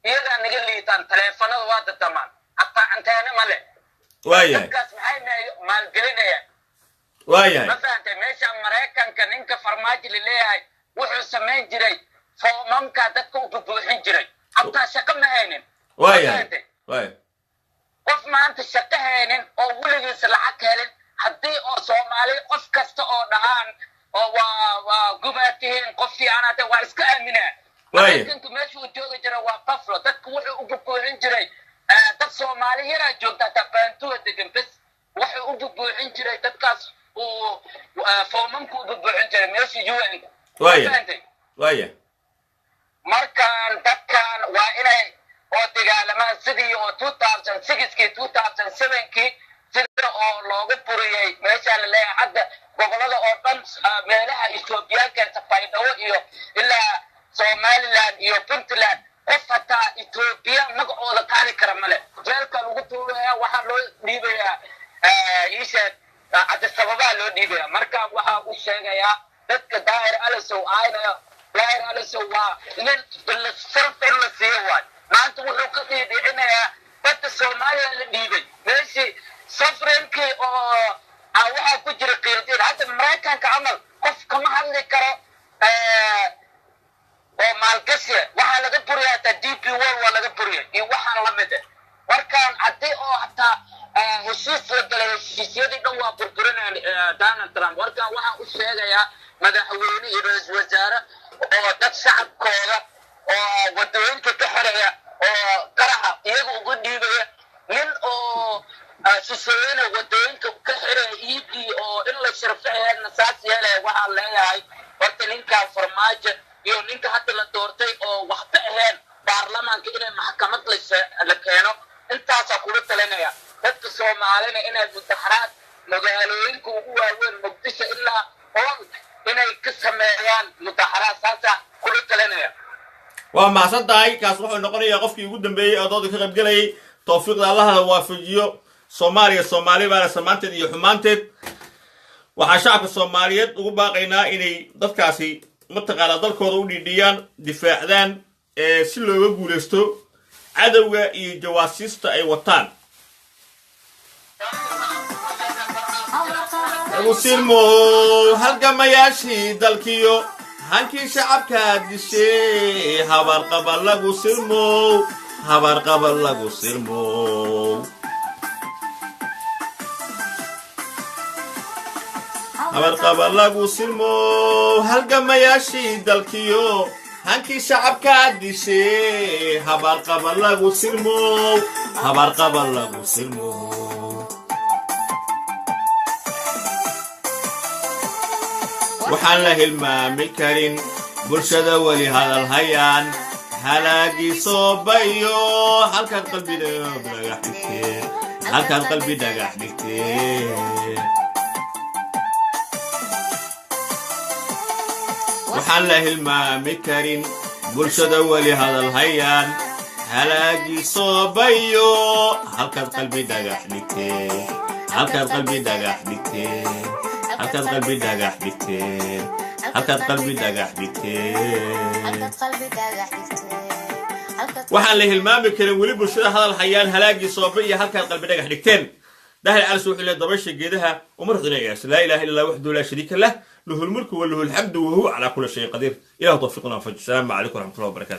iyagaa naga liitaan, taleefanada waa dadamaan, hataa anteena ma leh. Waa yahay. Dadkaas maxay maalgelinayaan? Waa yahay. Ma fahantay? Meesha Maraykanka ninka Farmaajo laleeyahay wuxuu samayn jiray foomamka dadka u bubuuxin jiray, hataa shaqo ma haynin. Waa Ma yahay. fahantay? Waa yahay. Qof maanta shaqo haynin oo weligiis lacag helin, haddii oo Soomaali qof kasta oo dhahaan oo waa gubaad tihiin, qof fiican hade waa iska aaminaa. Waa yahay. Maraykanku meesha uu joogi jiray waa Buffalo, dadku wuxuu u bubuuxin jiray dad Soomaali yaraa joogta, hataa Baantuwa degan bes. Wuxuu u bubuuxin jiray dadkaas uu foomamku u bubuuxin jiray meesha UN. Waa yahay. Waa yahay. Markaan dadkan waa inay oo dagaalamaan sidii oo 2006kii, 2007kii, sida oo looga buriyey meesha la leeyahay. Hadda gobolada oo dhan, meelaha Etoobiyaanka, Safaydhawo iyo ilaa Somaliland iyo Puntland, qof hataa Etoobiya magacooda qaadi kara male, jeelka lagu tuuraya, waxaa loo dhiibayaa iisheeg, Cabdisababaa loo dhiibaya. Marka waxaa u sheegayaa dadka Daahir Alisow aynaya, Daahir Alisow waa nin sharaf in la siiyo waay. Maanta wuxuu ka dhiidhicinayaa dadka Soomaaliya la dhiibay meeshii sovereignty-kii oo waxaa ku jira qiildiin. Hadda Maraykanka camal qof kama hadli karo oo maalgashiya, waxaa laga buriya hataa DP World waa laga buriyay iyo waxaan lamid ah. Markaan haddii oo hataa heshiis la galay, heshiisyadii dhan waa burburinayaan Donald Trump. Markaan waxaan u sheegayaa madaxweyne iyo ra-iisul wasaare oo dad shacabkooda oo wadooyinka ka xiraya oo qaraxa iyaga ugu dhiibaya, nin oo shisheeyena wadooyinka ka xiraya iibkii oo in la sharfaceedna saas yeelaya, waxaan leeyahay horta ninkaa Farmaajo iyo ninka hadda la doortay oo waxba ahayn baarlamaanka inay maxkamad la keeno. Intaasaa kula talinaya dadka Soomaalina inay mudaharaad magaalooyinka ugu waaweyn, Muqdisho ilaa oon, inay ka sameeyaan mudaharaad, saasaa kula talinaya. Waa mahadsan tahay. Kaas wuxuu noqonayaa qofkii ugu dambeeyey oo dooda ka qaybgelayay. Tawfiiqda Allaha waafajiyo. Soomaaliya Soomaali baana samaanteed iyo xumaanteed. Waxaa shacabka Soomaaliyeed ugu baaqaynaa inay dadkaasi mataqaanaa dalkooda u dhiidhiyaan, difaacdaan, si looga guulaysto cadowga iyo jawaasiista ay wataan. Lagu silmo halgamayaashii dalkiyo hankii shacabkaa dishay, habarqaba lagu silmow. Habaarqaba lagu sirmow, habaarqaba lagu sirmow, halgamayaashii dalkiyo hankii shacabkaa dishe. Habaarqaba lagu sirmow, habaarqaba lagu sirmow. Waxaan la hilmaami karin, bulshada weli hadal hayaan, halaagii soobayo halkaad qalbi dhagax dhigteen, halkaad qalbi dhagax dhigteen. Waxaan la hilmaami karin, bulshada weli hadal hayaan, halaagii soobayo halkaad qalbi dhagax dhigteen, halkaad qalbi dhagax dhigteen, halkaad qalbi dhagax dhigteen, halkaad qalbi dhagax dhigteen. Waxaan la hilmaami karin, weli bulshada hadal hayaan, halaagii sooba iyo halkaad qalbi dhagax dhigteen. Dahir Calis wuxuu leeyahay: dabaysha geedaha uma ruxdinayaas. Laa ilaaha illa Allah waxdahu laa shariika lah, lahu lmulku wa lahu alxamdu wa huwa calaa kulli shayin qadiir. Ilahu tawfiiqna wafaj. Asalaamu calaykum waraxmatullahi wabarakatu.